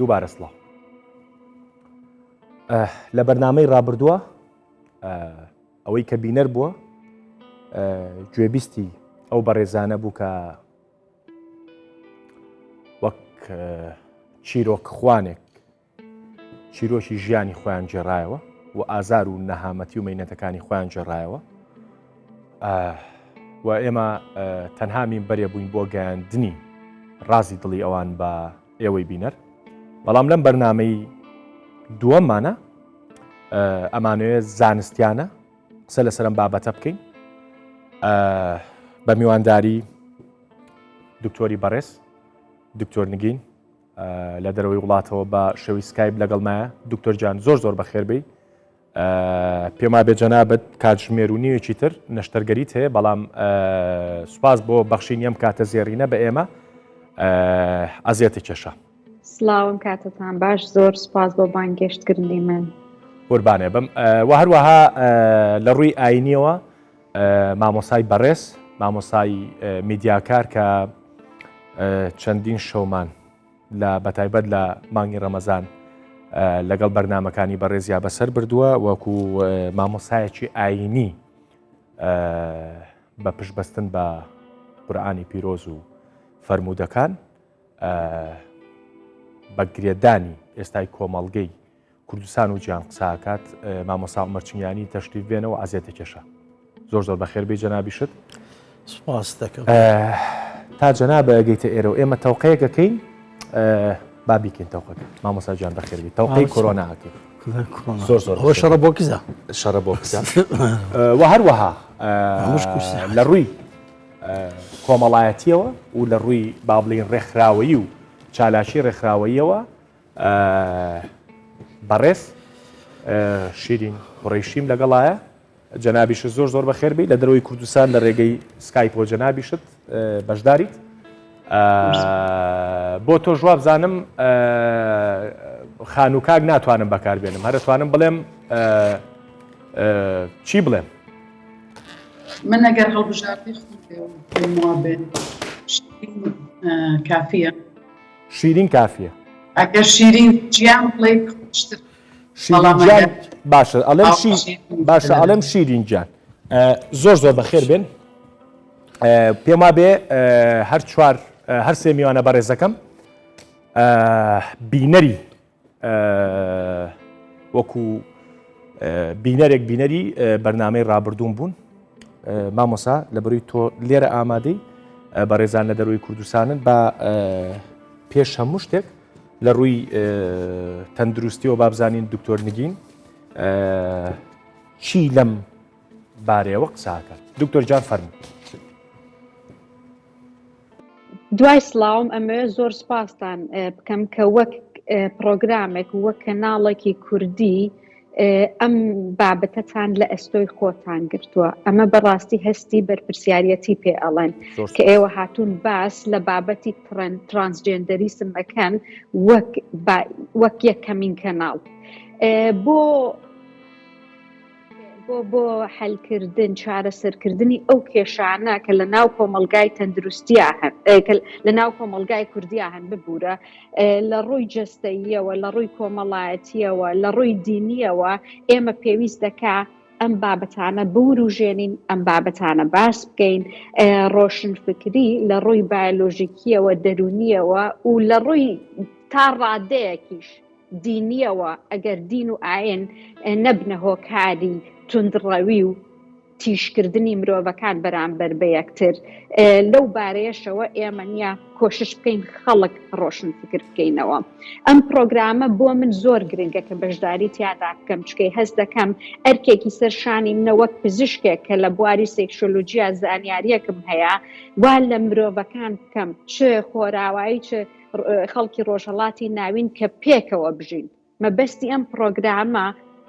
دووبارە سڵاو. لە بەرنامەی ڕابردووە ئەوەی کە بینەر بووە گوێبیستی ئەو بەڕێزانە بوو کە وەک چیرۆک خوانێک چیرۆکی ژیانی خۆیان گێڕایەوە و ئازار و نەهامەتی و مەینەتەکانی خۆیان گێڕایەوە و ئێمە تەنها مینبەرێ بووین بۆ گەیاندنی ڕازی دڵی ئەوان بە ئێوەی بینەر بەڵام لەم بەرنمەی دووەمانە ئەمانەوێ زانستیانە قسە لەسەرم بابەتە بکەین بە میوانداری دکتۆری بەڕێز دکتۆر نگین لە دەرەوەی وڵاتەوە بە شێوەی سکایپ لەگەڵمایە دکتۆر جان زۆر زۆر بەخێربێی پێم وابێ جەنابت کاتژمێر و نیوێکی تر نەشتەرگەریت هەیە بەڵام سوپاس بۆ بەخشینی ئەم کاتە زێڕینە بە ئێمە ئەزیەتی کێشا. سلاوم کاتتان باش زۆر سپاس بۆ بانگێشتکردنی من. قوربانێ بم و هەروەها لە ڕووی ئاینیەوە مامۆسای بەڕێز مامۆسای میدیاکار کە چەندین شەومان لە بەتایبەت لە مانگی ڕەمەزان لەگەڵ بەرنمەکانی بەڕێزیا بەسەر بردووە وەکو مامۆسایەکی ئاینی بە پشتبەستن بە قورآانی پیرۆز و فەرموودەکان بە گرێدانی ئێستای کۆمەڵگەی کوردستان و جیان قسە ئەکات مامۆستا عومەر چنگیانی تەشریف بێنە و عەزێتە کێشە زۆر زۆر بەخێر بێی جەنابیشت. سپاس دەکەم. تا جەنابە ئەگەیتە ئێرە و ئێمە تەوقەیەک ئەکەین با بیکەین تەوقەکە مامۆستا گیان بەخێر بێی تەوقەی کۆرۆنا ئەکەین زۆر زۆر ئەوە شەڕە بۆ کزە شەڕە بۆ کزە و هەروەها لە ڕووی کۆمەڵایەتیەوە و لە ڕووی با بڵین ڕێکخراوەیی و چالاکی ڕێکخراوەییەوە بەڕێز شیرین قوڕەیشیم لەگەڵایە جەنابیشت زۆر زۆر بەخێر بی لە دەرەوەی کوردستان لە ڕێگەی سکایپۆ جەنابیشت بەشداریت بۆ تۆ جواب زانم خانوکاک ناتوانم بەکاربێنم هەرتوانم بڵێم چی بڵێم من ئەگەر هەڵبژاردەی خۆم بێ کافیە شیرین کافیە. ئەگەر شیرین گیان بڵێی خۆشتر. شیرین گیان باشە ئەڵێم شی باشە ئەڵێم شیرین گیان زۆر زۆر بەخێر بێن پێم وابێ هەر چوار هەر سێ میوانە بەڕێزەکەم بینەری وەکو بینەرێک بینەری بەرنامەی ڕابردووم بوون مامۆسا لە بەروی تۆ لێرە ئامادەی بەڕێزان لە دەروی کوردستانن بە پێش هەموو شتێک لە ڕووی تەندروستیەوە بابزانین دکتۆر نگین چی لەم بارەیەوە قساکە دکتۆر جان فەرموو. دوای سڵاوم ئەمەوێ زۆر سپاستان بکەم کە وەک پرۆگرامێک وەک کەناڵێکی کوردی ئەم بابەتەتان لە ئەستۆی خۆتان گرتووە ئەمە بەڕاستی هەستی بەرپرسیارەتی پێ ئەڵێن کە ئێوە هاتوون باس لە بابەتی ترانسجێندەریسم ئەکەن وەک وەک یەکەمین کەناڵ بۆ بۆ بۆ حەلکردن چارەسەرکردنی ئەو کێشانە کە لە ناو کۆمەڵگای تەندروستیا هەن لە ناو کۆمەڵگای کوردیا هەن ببوورە لە ڕووی جەستەییەوە لە ڕووی کۆمەڵایەتیەوە لە ڕووی دینیەوە ئێمە پێویست دەکا ئەم بابەتانە بوروژێنین ئەم بابەتانە باس بکەین ڕۆشنفکری لە ڕووی بایۆلۆژیکیەوە دەرونیەوە و لە ڕووی تا ڕادەیەکیش دینیەوە ئەگەر دین و ئاین نەبنە هۆکاری توندڕەوی و تیژکردنی مرۆڤەکان بەرامبەر بە یەکتر لەو بارەیەشەوە ئێمە نییە کۆشش بکەین خەڵک ڕۆشن فکر بکەینەوە ئەم پرۆگرامە بۆ من زۆر گرنگە کە بەشداری تیادا بکەم چکەی هەست دەکەم ئەرکێکی سەر شانی منە وەک پزیشکێک کە لە بواری سێکشۆلۆژیا زانیاریەکم هەیە وا لە مرۆڤەکان بکەم چ خۆراوایی چ خەڵکی ڕۆژهەڵاتی ناوین کە پێکەوە بژین مەبەستی ئەم پرۆگرامە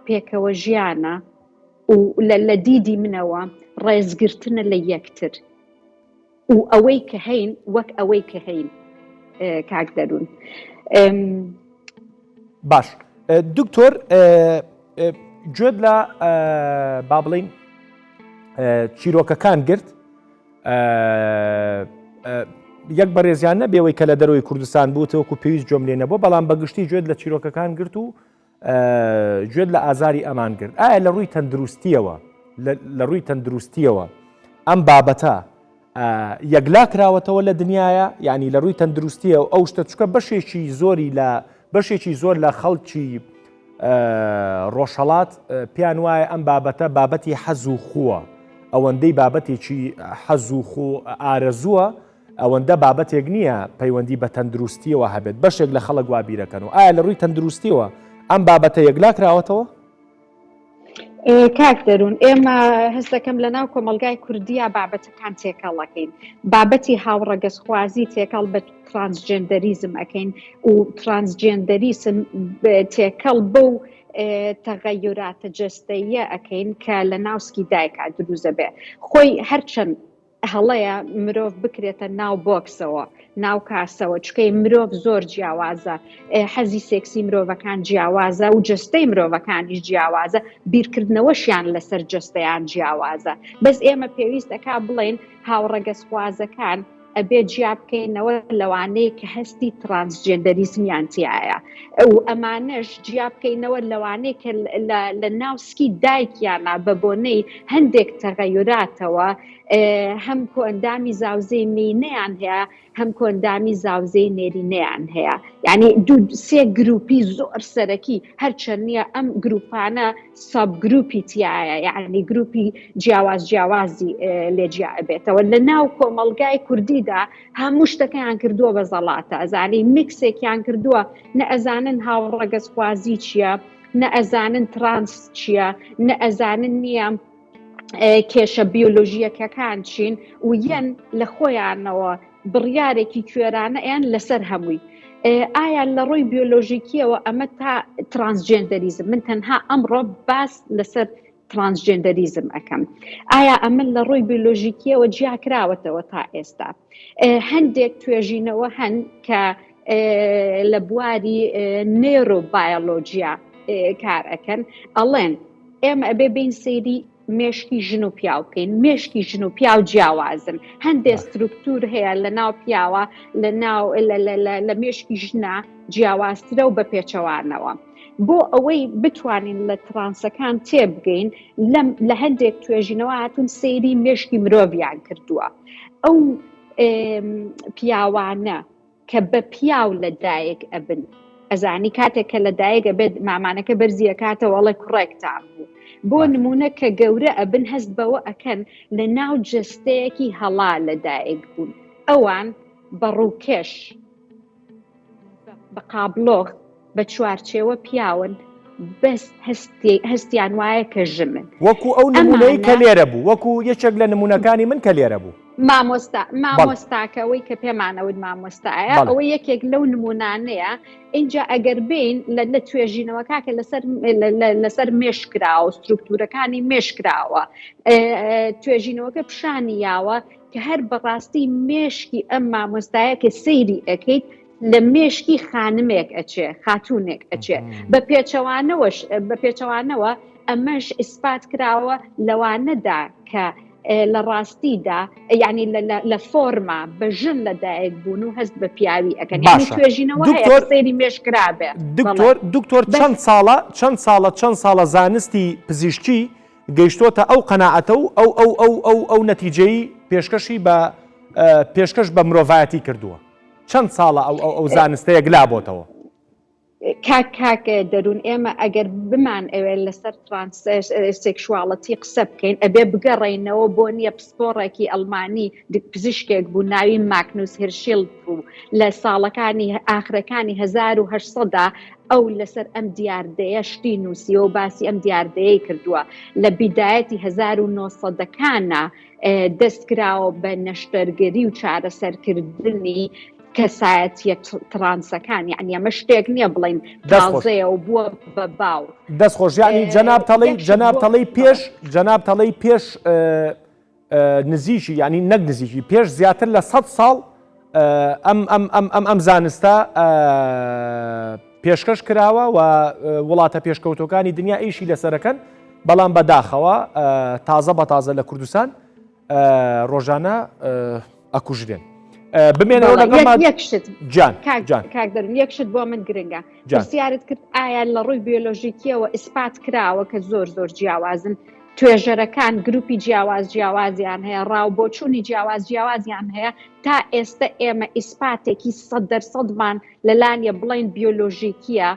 پێکەوە ژیانە و لە دیدی منەوە ڕێزگرتنە لە یەکتر و ئەوەی کە هەین وەک ئەوەی کە هەین کاک دەروون. باش دکتۆر گوێت لە با بڵین چیرۆکەکان گرت. یەک بەڕێزیان نەبێەوەی کە لە دەرەوەی کوردستان بوو تەوەکو پێویست گوێم لێ نەبوو بەڵام بەگشتی گوێت لە چیرۆکەکان گرت و گوێت لە ئازاری ئەمان گرت ئایا لە ڕووی تەندروستیەوە لە ڕووی تەندروستیەوە ئەم بابەتە یەکلا کراوەتەوە لە دنیاە یعنی لە ڕووی تەندروستیە و ئەو شتە چکە بەشێکی زۆری لە بەشێکی زۆر لە خەڵکی ڕۆژهەڵات پێیان وایە ئەم بابەتە بابەتی حەز و خووە ئەوەندەی بابەتێکی حەز و خو ئارەزووە ئەوەندە بابەتێک نییە پەیوەندی بە تەندروستیەوە هەبێت بەشێک لە خەڵک وا بیرەکەن و ئایا لە ڕووی تەندروستیەوە ئەم بابەتە یەکلا کراوەتەوە؟ کاک دەروون ئێمە هەست دەکەم لە ناو کۆمەلگای کوردیا بابەتەکان تێکەڵەکەین بابەتی هاوڕەگەزخوازی تێکەڵ بە transgenderism ئەەکەین و transgenderism تێکەڵ بەو تەغەیوراتە جەستەیە ئەەکەین کە لە ناوسکی دایکا دروزە بێ خۆی هەرچەند هەڵەیە مرۆڤ بکرێتە ناو بۆکسەوە ناو کاسەوە چکەی مرۆڤ زۆر جیاوازە حەزی سێکسی مرۆڤەکان جیاوازە و جستەی مرۆڤەکانیش جیاوازە بیرکردنەوەشیان لەسەر جستەیان جیاوازە بەس ئێمە پێویست ئەکا بڵێن هاوڕەگەزخوازەکان ئەبێ جیا بکەینەوە لەوانەیە کە هەستی transgenderism یان تایە و ئەمانەش جیا بکەینەوە لەوانەیە کە لە ناو سکی دایکیانە بە بۆنەی هەندێک تەغەیوراتەوە هەم کۆئەندامی زاوزێی مێینەیان هەیە هەم کۆئەندامی زاوزێی نێرینەیان هەیە یعنی دوو سێ گروپی زۆر سەرەکی هەرچەند نییە ئەم گروپانە sub گروپی تایە یعنی گروپی جیاواز جیاوازی لێ جیا ئەبێتەوە لە ناو کۆمەڵگای کوردیدا هەموو شتەکەیان کردووە بە زەڵاتە ئەزانی میکسێکیان کردووە نە ئەزانن هاوڕەگەزخوازی چییە نە ئەزانن ترانس چییە نە ئەزانن نییە کێشە بیۆلۆژیەکەکان چین و یەن لە خۆیانەوە بڕیارێکی کوێرانە یان لەسەر هەمووی ئایا لە ڕووی بیۆلۆژیکیەوە ئەمە تا transgenderism من تەنها ئەمڕۆ باس لەسەر transgenderism ئەەکەم ئایا ئەمە لە ڕووی بیۆلۆژیکیەوە جیاکراوەتەوە تا ئێستا هەندێک توێژینەوە هەن کە لە بواری نێرۆبایۆلۆجیا کار ئەەکەن ئەڵێن ئێمە ئەبێ بین سەیری مێشکی ژن و پیاو بکەین مێشکی ژن و پیاو جیاوازن هەندێک سترکتور هەیە لە ناو پیاوە لە ناو لە مێشکی ژنە جیاوازترە و بە پێچەوانەوە. بۆ ئەوەی بتوانین لە ترانسەکان تێبگەین لەم لە هەندێک توێژینەوە هاتون سەیری مێشکی مرۆڤیان کردووە ئەو پیاوانە کە بە پیاو لە دایک ئەبن ئەزانی کاتێک کە لە دایک ئەبێت مامانەکە بەرزی ئەکاتەوە ئەڵێ کوڕێکتان بوو بۆ نمونە کە گەورە ئەبن هەست بەوە ئەکەن لە ناو جەستەیەکی هەڵا لە دایک بوون ئەوان بە ڕووکێش بە قابلۆغ بە چوارچێوە پیاون بەس هەستیان وایە کە ژنن. وەکو ئەو نمونەی کە لێرە بوو وەکو یەکێک لە نمونەکانی من کە لێرە بوو. مامۆستا مامۆستاکە ئەوەی کە پێمانەوت مامۆستایە ئەوە یەکێک لەو نمونانەیە اینجا ئەگەر بین لە لە توێژینەوەکە کە لەسەر لەسەر مێشکراوە سترکتورەکانی مێشکراوە توێژینەوەکە پیشانی یاوە کە هەر بەڕاستی مێشکی ئەم مامۆستایە کە سەیری ئەەکەیت لە مێشکی خانمێک ئەچێ خاتونێک ئەچێ بە پێچەوانەوەش بە پێچەوانەوە ئەمەش ئیسپات کراوە لەوانەدا کە لە ڕاستیدا یعنی لە فۆرما بە ژن لە دایک بوون و هەست بە پیاوی ئەەکەن باشە توێژینەوە دکتۆر سەیری مێشکرابێ دکتۆر دکتۆر چەند ساڵە چەند ساڵە چەند ساڵە زانستی پزیشکی گەیشتۆتە ئەو قەناعەتە و ئەو ئەو ئەو ئەو ئەو نەتیجەی پێشکەشی بە پێشکەش بە مرۆڤایەتی کردووە چەند ساڵە ئەو ئەو ئەو زانستە یەکلا بۆتەوە؟ کاک کاک دەروون ئێمە ئەگەر بمان ئەوێ لەسەر transsexuality قسە بکەین ئەبێ بگەڕێینەوە بۆ نییە پسپۆڕێکی ئەڵمانی پزیشکێک بوو ناوی ماگنوس هیرشیلد بوو لە ساڵەکانی ئاخرەکانی 1800دا ئەو لەسەر ئەم دیاردەیە شتی نووسیوە و باسی ئەم دیاردەیەی کردووە لە بیدایەتی 1900ەکانە دەست کراوە بە نەشتەرگەری و چارەسەرکردنی کەسایەتیە ترانسەکان یعنی ئەمە شتێک نییە بڵین تازەیە و بووە بە باو. دەست خۆش یعنی جەناب تەڵی جەناب تەڵی پێش جەناب تەڵی پێش نزیکی یعنی نەک نزیکی پێش زیاتر لە 100 ساڵ ئەم ئەم ئەم ئەم ئەم زانستە پێشکەش کراوە و وڵاتە پێشکەوتەکانی دنیا ئیشی لەسەرەکەن بەڵام بەداخەوە تازە بە تازە لە کوردستان ڕۆژانە ئەکوژرێن. بمێنەوە لەگەڵمان یەک شت جان جان کاک دەرون یەک شت بۆ من گرنگە پرسیارت کرد ئایا لە ڕووی بیۆلۆژیکیەوە ئیسپات کراوە کە زۆر زۆر جیاوازن توێژەرەکان گروپی جیاواز جیاوازیان هەیە ڕاو بۆچوونی جیاواز جیاوازیان هەیە تا ئێستا ئێمە ئیسپاتێکی سە دەرسەدمان لەلانیە بڵین بیۆلۆژیکیە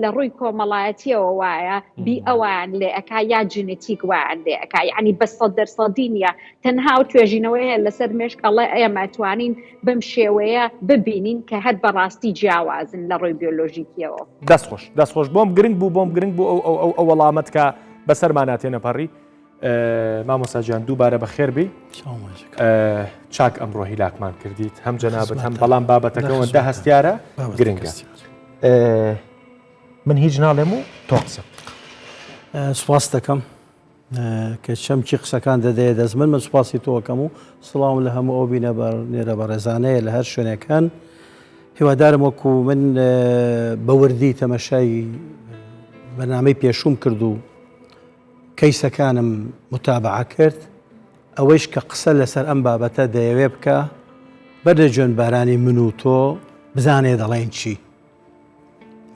لە ڕووی کۆمەڵایەتیەوە وایە بی ئەوان لێ ئەک یا جنتیک وایان لێ ئەک یعنی بە سە دەرسەدی نییە تەنها و توێژینەوەی هەیە لەسەر مێشک ئەڵێ ئێمە توانین بەم شێوەیە ببینین کە هەر بەڕاستی جیاوازن لە ڕووی بیۆلۆژیکیەوە. دەست خۆش دەست خۆش بۆم گرنگ بوو بۆم گرنگ بوو ئەو ئەو ئەو وەڵامەت کە بەسەرمانا تێنەپەڕی مامۆستا گیان دووبارە بەخێر بی چاک ئەمڕۆ هیلاکمان کردیت هەم جەنابەت هەم بەڵام بابەتەکەەوە دە هەستیارە گرنگە من هیچ ناڵێم و تۆ قسە سپاس دەکەم کە چەمکی قسەکان دەدەیە دەست من من سوپاسی تۆکەم و سڵاوم لە هەموو ئەو بینە بە نێرە بەڕێزانەیە لە هەر شوێنێک هەن هیوادارم وەکو من بە وردی تەمەشای بەرنامەی پێشوم کرد و کەیسەکانم متابعە کرد ئەوەیش کە قسە لەسەر ئەم بابەتە دەیەوێ بکە بەر لە جوێن بارانی من و تۆ بزانێ دەڵێن چی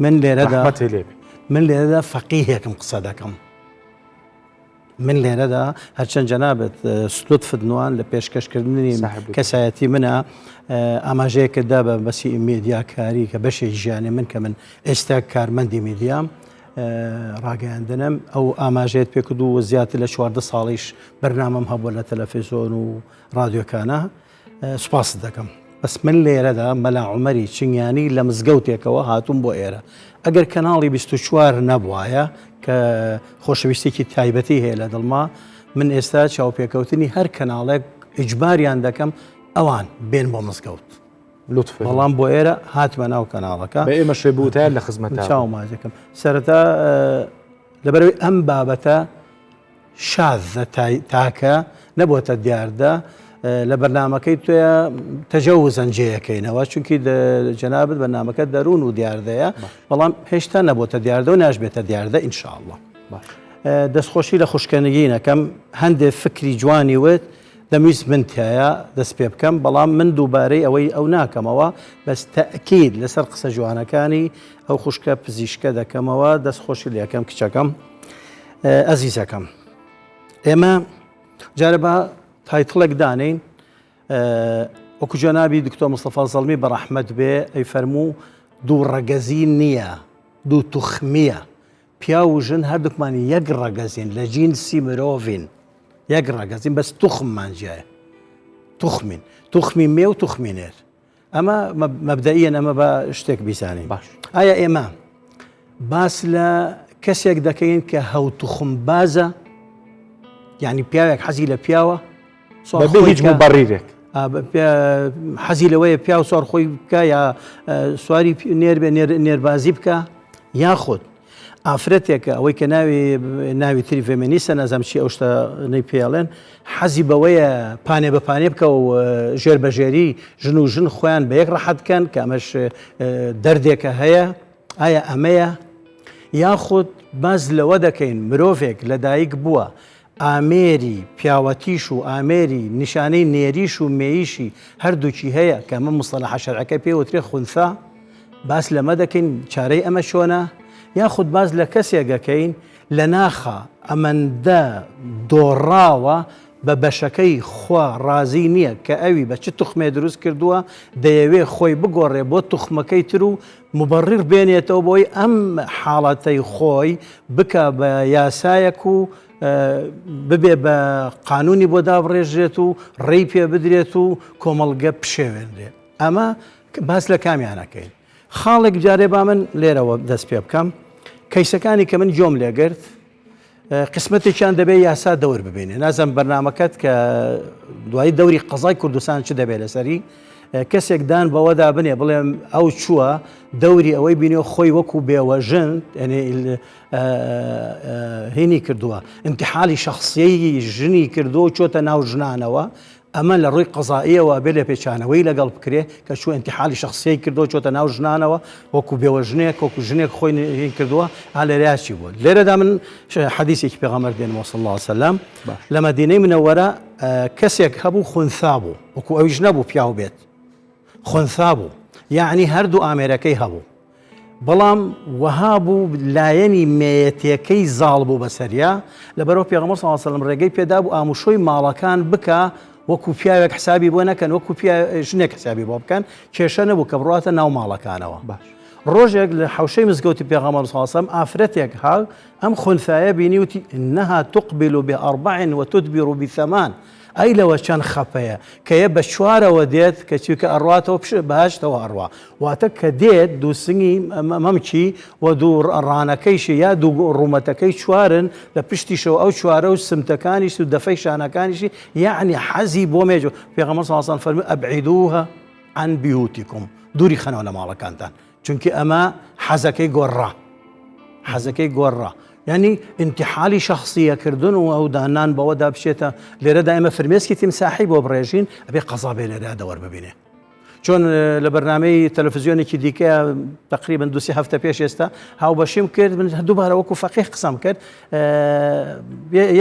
من لێرەدا من لێرەدا فەقیهێکم قسە دەکەم من لێرەدا هەرچەند جەنابت لوتفت نوان لە پێشکەشکردنی کەسایەتی منە ئاماژەیەکت دا بە بەسی میدیاکاری کە بەشێک ژیانی من کە من ئێستا کارمەندی میدیام ڕاگەیاندنم ئەو ئاماژەیەت پێکرد و زیاتر لە 14 ساڵیش بەرنامەم هەبووە لە تەلەفزیۆن و ڕادیۆکانە سوپاست دەکەم بەس من لێرەدا مەلا عومەری چنگیانی لە مزگەوتێکەوە هاتووم بۆ ئێرە ئەگەر کەناڵی 24 نەبوایە کە خۆشەویستێکی تایبەتی هەیە لە دڵما من ئێستا چاوپێکەوتنی هەر کەناڵێک ئیجباریان دەکەم ئەوان بێن بۆ مزگەوت لوتف بەڵام بۆ ئێرە هاتمە ناو کەناڵەکە بە ئێمە شێ بوتە لە خزمەت چاو ماجەکەم سەرەتا لەبەرەوەی ئەم بابەتە شاذە تاکە نەبۆتە دیاردە لە بەرنامەکەی تۆیە تەجەوزەن جێیەکەینەوە چونکی جەنابت بەرنامەکە دەروون و دیاردەیە بەڵام هێشتا نەبۆتە دیاردە و ناشبێتە دیاردە ئینشاءاللە دەستخۆشی لە خوشکەنگی نەکەم هەندێ فکری جوانی وت دەمویست من تایە دەست پێ بکەم بەڵام من دووبارەی ئەوەی ئەو ناکەمەوە بەس تەئکید لەسەر قسە جوانەکانی ئەو خوشکە پزیشکە دەکەمەوە دەستخۆشی لەکەم کچەکەم ئەزیزەکەم ئێمە جارە بە title ێک دانین وەکو جەنابی دکتۆر مستەفا زەڵمی بە ڕەحمەت بێ ئەی فەرموو دوو ڕەگەزی نییە دوو توخمیە پیاو و ژن هەردووکمان یەک ڕەگەزین لە جینسی مرۆڤین یەک ڕەگەزین بەس توخممان جیایە توخمین توخمی مێ و توخمی نێر ئەمە مەبدەئیەن ئەمە بە شتێک بیزانین باش ئایا ئێمە باس لە کەسێک دەکەین کە هەوتوخمبازە یعنی پیاوێک حەزی لە پیاوە بەبێ هیچ مبەڕیرێک حەزی لەوەیە پیاو سوار خۆی بکە یا سواری نێر بێ نێربازی بکە یاخود ئافرەتێکە ئەوەی کە ناوی ناوی تری فێمێنیستە نازانم چی ئەو شتە نەی پێڵێن حەزی بەوەیە پانێ بە پانێ بکە و ژێر بە ژێری ژن و ژن خۆیان بە یەک ڕەحەت بکەن کە ئەمەش دەردێکە هەیە ئایا ئەمەیە یاخود باز لەوە دەکەین مرۆڤێک لەدایک بووە ئامێری پیاوەتیش و ئامێری نیشانەی نێریش و مێیشی هەردووکی هەیە کە ئەمە مستەلەحە شەرعەکەی پێ وترێ خونثا باس لەمە دەکەین چارەی ئەمە چۆنە یاخود باس لە کەسێک دەکەین لە ناخا ئەمەندە دۆڕاوە بە بەشەکەی خوا ڕازی نییە کە ئەوی بە چ توخمێ دروست کردووە دەیەوێ خۆی بگۆڕێ بۆ توخمەکەی تر و موبەڕیر بێنێتەوە بۆی ئەم حاڵەتەی خۆی بکا بە یاسایەک و ببێ بە قانونی بۆ دابڕێژرێت و ڕێی پێ بدرێت و کۆمەڵگە پشێوێنرێ ئەمە باس لە کامیانەکەین خاڵێک جارێ با من لێرەوە دەست پێ بکەم کەیسەکانی کە من گۆم لێگرت قسمەتێکیان دەبێت یاسا دەور ببینێ نازم بەرنمەکەت کە دوایی دەوری قەزای کوردستان چ دەبێت لەسەری کەسێک دان بەوەدا بنێ بڵێم ئەو چووە دەوری ئەوەی بینێ خۆی وەکو بێوەژن هینی کردووە ئینتحالی شخصیەی ژنی کردووە چۆتە ناو ژنانەوە. ئەمە لە ڕووی قەزائیەوە ئەبێ لێپێچانەوەی لەگەڵ بکرێ کە چوو ئینتیحالی شەخسیەی کردووە چۆتە ناو ژنانەوە وەکو بێوەژنێک وەکو ژنێک خۆی هین کردووە ئا لێرەیا چی بووە لێرەدا من حەدیسێکی پێغەمبەر دێنمەوە صلی الله علیه وسلم لە مەدینەی منەوەرە کەسێک هەبوو خونثا بوو وەکو ئەویش نەبوو پیاو بێت خونثا بوو یعنی هەردوو ئامێرەکەی هەبوو بەڵام وەها بوو لایەنی مێیەتێکەی زاڵ بوو بەسەریا، لەبەرئەوە پێغەمبەر صلی اللە علیە وسلم ڕێگەی پێدابوو ئاموشۆی ماڵەکان بکا وەکو پیاوێک حسابی بۆ نەکەن وەکو ژنێک حسابی بۆ بکەن، کێشە نەبوو کە بڕواتە ناو ماڵەکانەوە. باش. ڕۆژێک لە حەوشەی مزگەوتی پێغەمبەر صلی اللە علیە وسلم ئافرەتێک هات ئەم خونثایە بینی وتی، انها تقبل باربع وتدبر بثمان، ئەی لەوە چەند خەپەیە کە یە بە چوارەوە دێت کە چیکە ئەڕواتەوە پش بەهەشتەوە ئەڕوا واتە کە دێت دوو سنگی مەمکی و دوو ڕانەکەیشی یا دوو ڕوومەتەکەی چوارن لە پشتیشەوە ئەو چوارە و سمتەکانیش و دەفەی شانەکانیشی یەعنی حەزی بۆ مێژ پێغەمبەر صلی اللە علیه و سلم فەرمووی ابعدوها عن بیوتکم دووری خەنەوە لە ماڵەکانتان چونکی ئەمە حەزەکەی گۆڕا حەزەکەی گۆڕا یعنی ئینتحالی شخصیەکردن و ئەو دانان بەوەدا بچێتە لێرەدا ئێمە فرمێسکی تیمساحی بۆ بڕێژین ئەبێ قەزا بێ لێرە دەوەر ببینێ چۆن لە بەرنمەی تەلەفزیۆنێکی دیکە تقریبا دوسی هەفتە پێش ئێستا هاوبەشیم کرد من دووبارە وەکو فەقیه قسەم کرد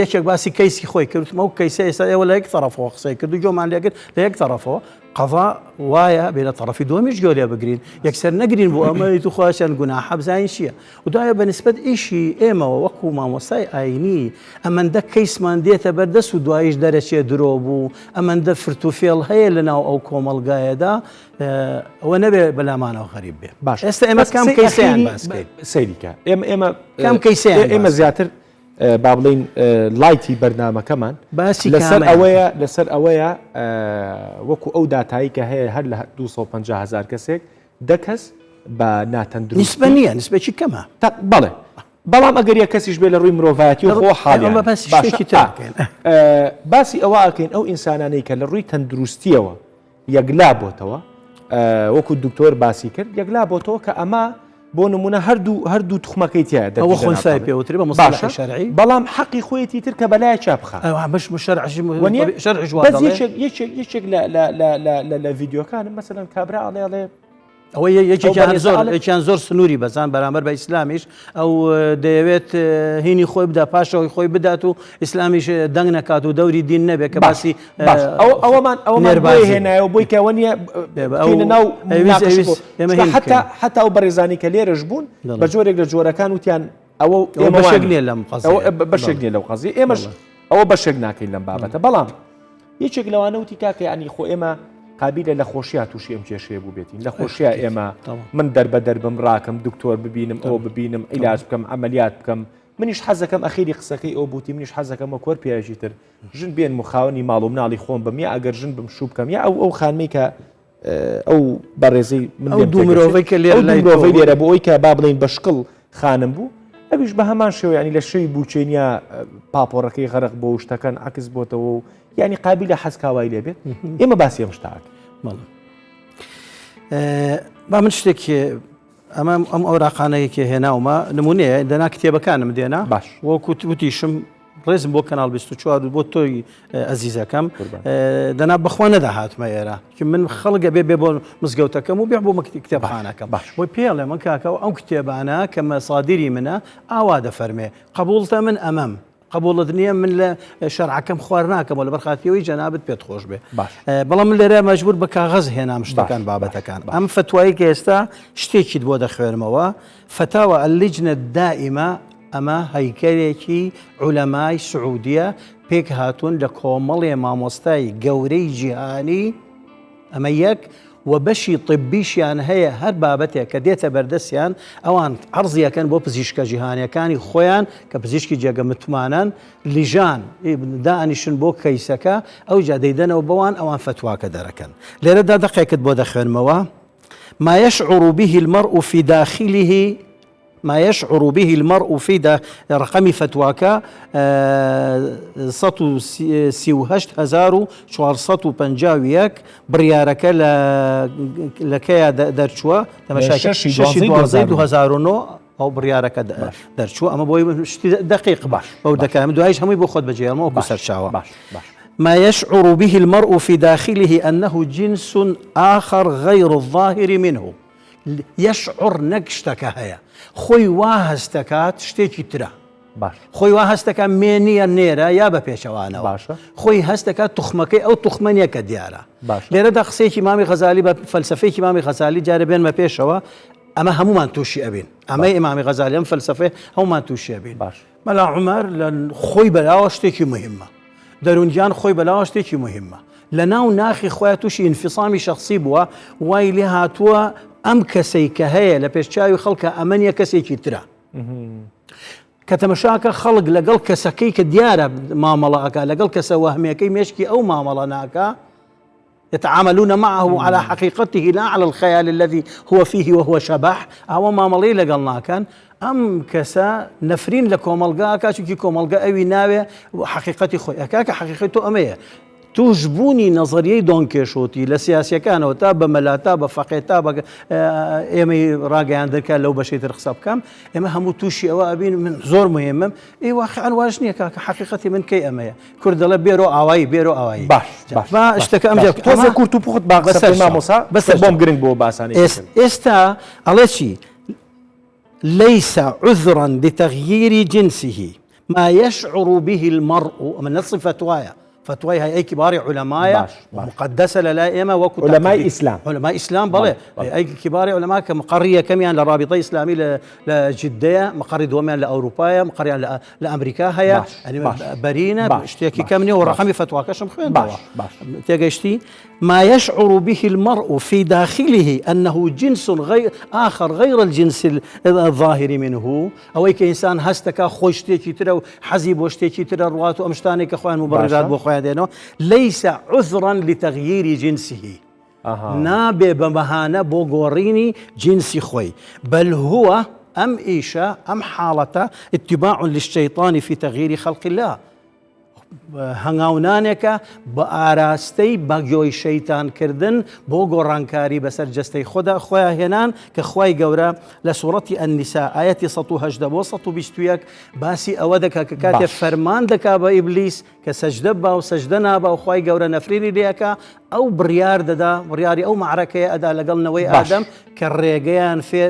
یەکێک باسی کەیسی خۆی کردمەوە کەیسە ئێستا ئێوە لە یەک طرفەوە قسەی کرد و گۆمان لێگرت لە یەک طرفەوە قەزا وایە بێ لە تەڕەفی دووەمیش گوێ لێ بگرین یەکسەر نەگرین بۆ ئەمە تو خوا چەند گوناحە بزانین چییە و دوایە بە نسبەت ئیشی ئێمەوە وەکو مامۆستای ئاینی ئەمەندە کەیسمان دێتە بەردەست و دوایش دەرەچێ درۆ بوو ئەمەندە فرت و فێڵ هەیە لە ناو ئەو کۆمەڵگایەدا ئەوە نەبێ بەلامانەوە غەریب بێ باش ئێستا ئێمە کام کەیسیان باس بکەین سەیریکە ئێمە ئێمە کام کەیسیان ئێمە زیاتر با بڵێین لایتی بەرنامەکەمان باسی لەسەر ئەوەیە لەسەر ئەوەیە وەکو ئەو داتایی کە هەیە هەر لە 250 هزار کەسێک دە کەس بە ناتەندروستی نسبە نییە نسبەکی کەمە بەڵێ بەڵام ئەگەر یە کەسیش بێ لە ڕووی مرۆڤایەتی و خۆ حاڵیان باشێکی تر باسی ئەوە ئەکەین ئەو ئینسانانەی کە لە ڕووی تەندروستیەوە یەکلا بۆتەوە وەکو دکتۆر باسی کرد یەکلا بۆتەوە کە ئەمە بۆ نمونە هەردوو هەردوو تخمەکەی تیا ئەوە خۆنسای پێوتری بە مصطلح شەرعی بەڵام حەقی خۆیەتی تر کە بەلای چا بخا ئەوە بەش شەرعش شەرعش وا دەڵێ یەکێک یەکێک یەکێک لە لە لە لە لە ڤیدیۆکانم مەسەلەن کابرا ئەڵێ ئەڵێ ئەوە یەکێکیان زۆر یەکیان زۆر سنووری بەزان بەرامبەر بە ئیسلامیش ئەو دەیەوێت هینی خۆی بدا پاشەوەی خۆی بدات و ئیسلامیش دەنگ نەکات و دەوری دین نەبێت کە باسی ئەوەمان ئەوەمان هێنایەوە بۆی کەەوە نییە ناو حتا حتا ئەو بەڕێزانی کە لێرەش بوون بە جۆرێک لە جۆرەکان وتیان ئەوە بەشێک نییە لەم بەشێک نییە لەو قەزی ئێمەش ئەوە بەشێک ناکەین لەم بابەتە بەڵام یەکێک لەوانە وتی کاکە یانی خۆ ئێمە قابیلە لە خۆشیا تووشی ئەم کێشەیە بووبێتین لە خۆشیا ئێمە من دەربەدەر بم ڕاکەم دکتۆر ببینم ئەو ببینم عیلاج بکەم عملیات بکەم منیش حەزەکەم ئەخیری قسەکەی ئەو بوتی منیش حەزەکەم وە کۆر پیاوێکی تر ژن بێن مخاوەنی ماڵ و مناڵی خۆم بم یا ئەگەر ژن بم شوو بکەم یا ئەو ئەو خانمی کە ئەو بەڕێزەی من ئەو دوو مرۆڤەی کە لێرە لای مرۆڤەی لێرە بۆ ئەوی کە با بڵێین بە شکڵ خانم بوو ئەویش بە هەمان شێوە ینی لە شەوی بووچێنیا پاپۆڕەکەی غەرق بۆ شتەکان عکس بۆتەوە و ینی قابیلە حەزکاوای لێبێت ئێمە باسی ئەم شتاک بەڵێ با من شتێک ئەمە ئەم ئەوراقانەیەکی هێناومە نمونەیە دەنا کتێبەکانم دێنا باش وەکو وتیشم ڕێزم بۆ کەناڵ 24 و بۆ تۆی ئەزیزەکەم دەنا بەخوا نەدەهاتمە ئێرە چ من خەڵگە بێ بێ بۆ مزگەوتەکەم و بێ بۆ کتێبخانەکەم باش بۆی پێڵێ من کاکە و ئەم کتێبانە کە مەسادیری منە ئاوا دەفەرمێ قبوڵتە من ئەمەم قبوڵت نییە من لە شەرعەکەم خوار ناکەمەوە لەبەر خاتیەوەی جەنابت پێت خۆش بێ بەڵام من لێرە مەجبور بە کاغەز هێنام شتەکان بابەتەکان ئەم فتوایی کە ئێستا شتێکیت بۆ دەخوێنمەوە فتاوى اللجنە الدائمە ئەمە هەیکەلێکی عولەمای سعودیە پێک هاتوون لە کۆمەڵێ مامۆستای گەورەی جیهانی ئەمە یەک و بەشی طبیشیان هەیە هەر بابەتێک کە دێتە بەردەستیان ئەوان عەرزی ئەکەن بۆ پزیشکە جیهانیەکانی خۆیان کە پزیشکی جێگە متمانەن لیژان دائەنیشن بۆ کەیسەکە ئەوجا دەیدەنەوە بەوان ئەوان فەتواکە دەرەکەن لێرەدا دەقێکت بۆ دەخوێنمەوە ما يشعر به المرء في داخله ما يشعر به المرء في دا ڕەقەمی فەتواکە 138451 بڕیارەکە لە لە کەیا دەرچووە تەماشای 6 2009 ئەو بڕیارەکە دەرچووە ئەمە بۆی شتی دقیق باش بەو دەکەم دوایش هەمووی بۆ خۆت بەجێڵمەوە وەکو سەرچاوە باش باش. ما يشعر به المرء في داخله أنه جنس آخر غير الظاهر منه يشعر نەک شتەکە هەیە خۆی وا هەستەکات شتێکی ترە باش خۆی وا هەستەکە مێ نییە نێرە یا بە پێچەوانەوە باشە. خۆی هەستەکات توخمەکەی ئەو توخمە نییە کە دیارە باشە. لێرەدا قسەیەکی مامی غەزالی بە فەلسەفەیەکی مامی غەزالی جارێ بێنمە پێشەوە ئەمە هەمومان تووشی ئەبین ئەمەی ئیمامی غەزالی ئەم فەلسەفەیە هەمومان تووشی ئەبین باش. مەلا عومەر لە خۆی بەلاوە شتێکی مهمە دەروونگیان خۆی بەلاوە شتێکی مهمە لە ناو ناخی خۆیان تووشی ئینفیسامی شخصی بووە وای لێ هاتووە ئەم کەسەی کە هەیە لە پێش چاوی خەڵکە ئەمە نیە کەسێکی ترە کە تەمەشاکە خەڵک لەگەڵ کەسەکەی کە دیارە مامەڵە ئەکا لەگەڵ کەسە وەهمیەکەی مێشکی ئەو مامەڵە ناکا يتعاملون معه على حقيقته لا على الخيال الذي هو فيه وهو شبح ئەوە مامەڵەی لەگەڵ ناکەن ئەم کەسە نەفرین لە کۆمەڵگا ئەکا چونکی کۆمەڵگە ئەوی ناوێ حەقیقەتی خۆی ئەکا کە حەقیقەتی تۆ ئەمەیە تووشبوونی نەزەریەی دۆن کێشۆتی لە سیاسیەکانەوە تا بە مەلا تا بە فەقێ تا بە ئێمەی ڕاگەیاندنکە لەو بەشەی تر قسە بکەم ئێمە هەموو تووشی ئەوە ئەبین من زۆر مهمم ئێ واقعا واش نییە کاکە حەقیقەتی من کەی ئەمەیە کورد دەڵێ بێرۆ ئاوایی بێرۆ ئاوایی باش باش با شتەکە ئەم جا تۆزێ کورت و پوخت با قسە بەسەر بکەین مامۆستا بەسەر بۆم گرنگ بۆ باسانی ئێستا ئەڵێ چی ليس عذرا لتغيير جنسه ما يشعر به المرء ئەمە نەسی فەتوایە فەتوای هەیئەی کیباری عولەمایە باش، باش. مقدسە لە لای ئێمە وەکو علەمای تەقلید. ئیسلام. علەمای ئیسلام بەڵێ بەڵێ. هەیئەی کیباری عولەما کە مقەڕی یەکەمیان لە ڕابیتەی ئیسلامی لە لە جدەیە مقەڕی دووەمیان لە ئەوروپایە مقەڕیان لە لە ئەمریکا هەیە باش، یعنی باش. بەرینە باش، شتێکی باش، کەم نییە و باش. ڕەقەمی فەتواکەشم خوێندەوە باش، باش. تێگەشتی ما يشعر به المرء في داخله أنه جنس غير آخر غير الجنس الظاهر منه ئەوەی کە ئینسان هەستەکا خۆی شتێکی ترە و حەزی بۆ شتێکی ترە ڕوات و ئەم شتانەی کە خۆیان مبررات بۆ خۆیان دێنەوە ليس عذرا لتغيير جنسه نابێ بە بەهانە بۆ گۆڕینی جنسی خۆی بل هو ئەم ئیشە ئەم حاڵەتە اتباع للشيطان في تغيير خلق الله هەنگاونانێکە بە ئاراستەی بەگۆی شەیتان کردن بۆ گۆڕانکاری بەسەر جەستەی خۆدا خۆیان هێنان کە خوای گەورە لە سوڕەتی النساء ئایەتی 118 بۆ 121 باسی ئەوە دەکا کە کاتێ فەرمان دەکا بە ئیبلیس کە سەجدە با و سەجدە نابا و خوای گەورە نەفرینی لێ ئەکا ئەو بڕیار دەدا بڕیاری ئەو مەعرەکەیە ئەدا لەگەڵ نەوەی ئادەم کە ڕێگەیان فێ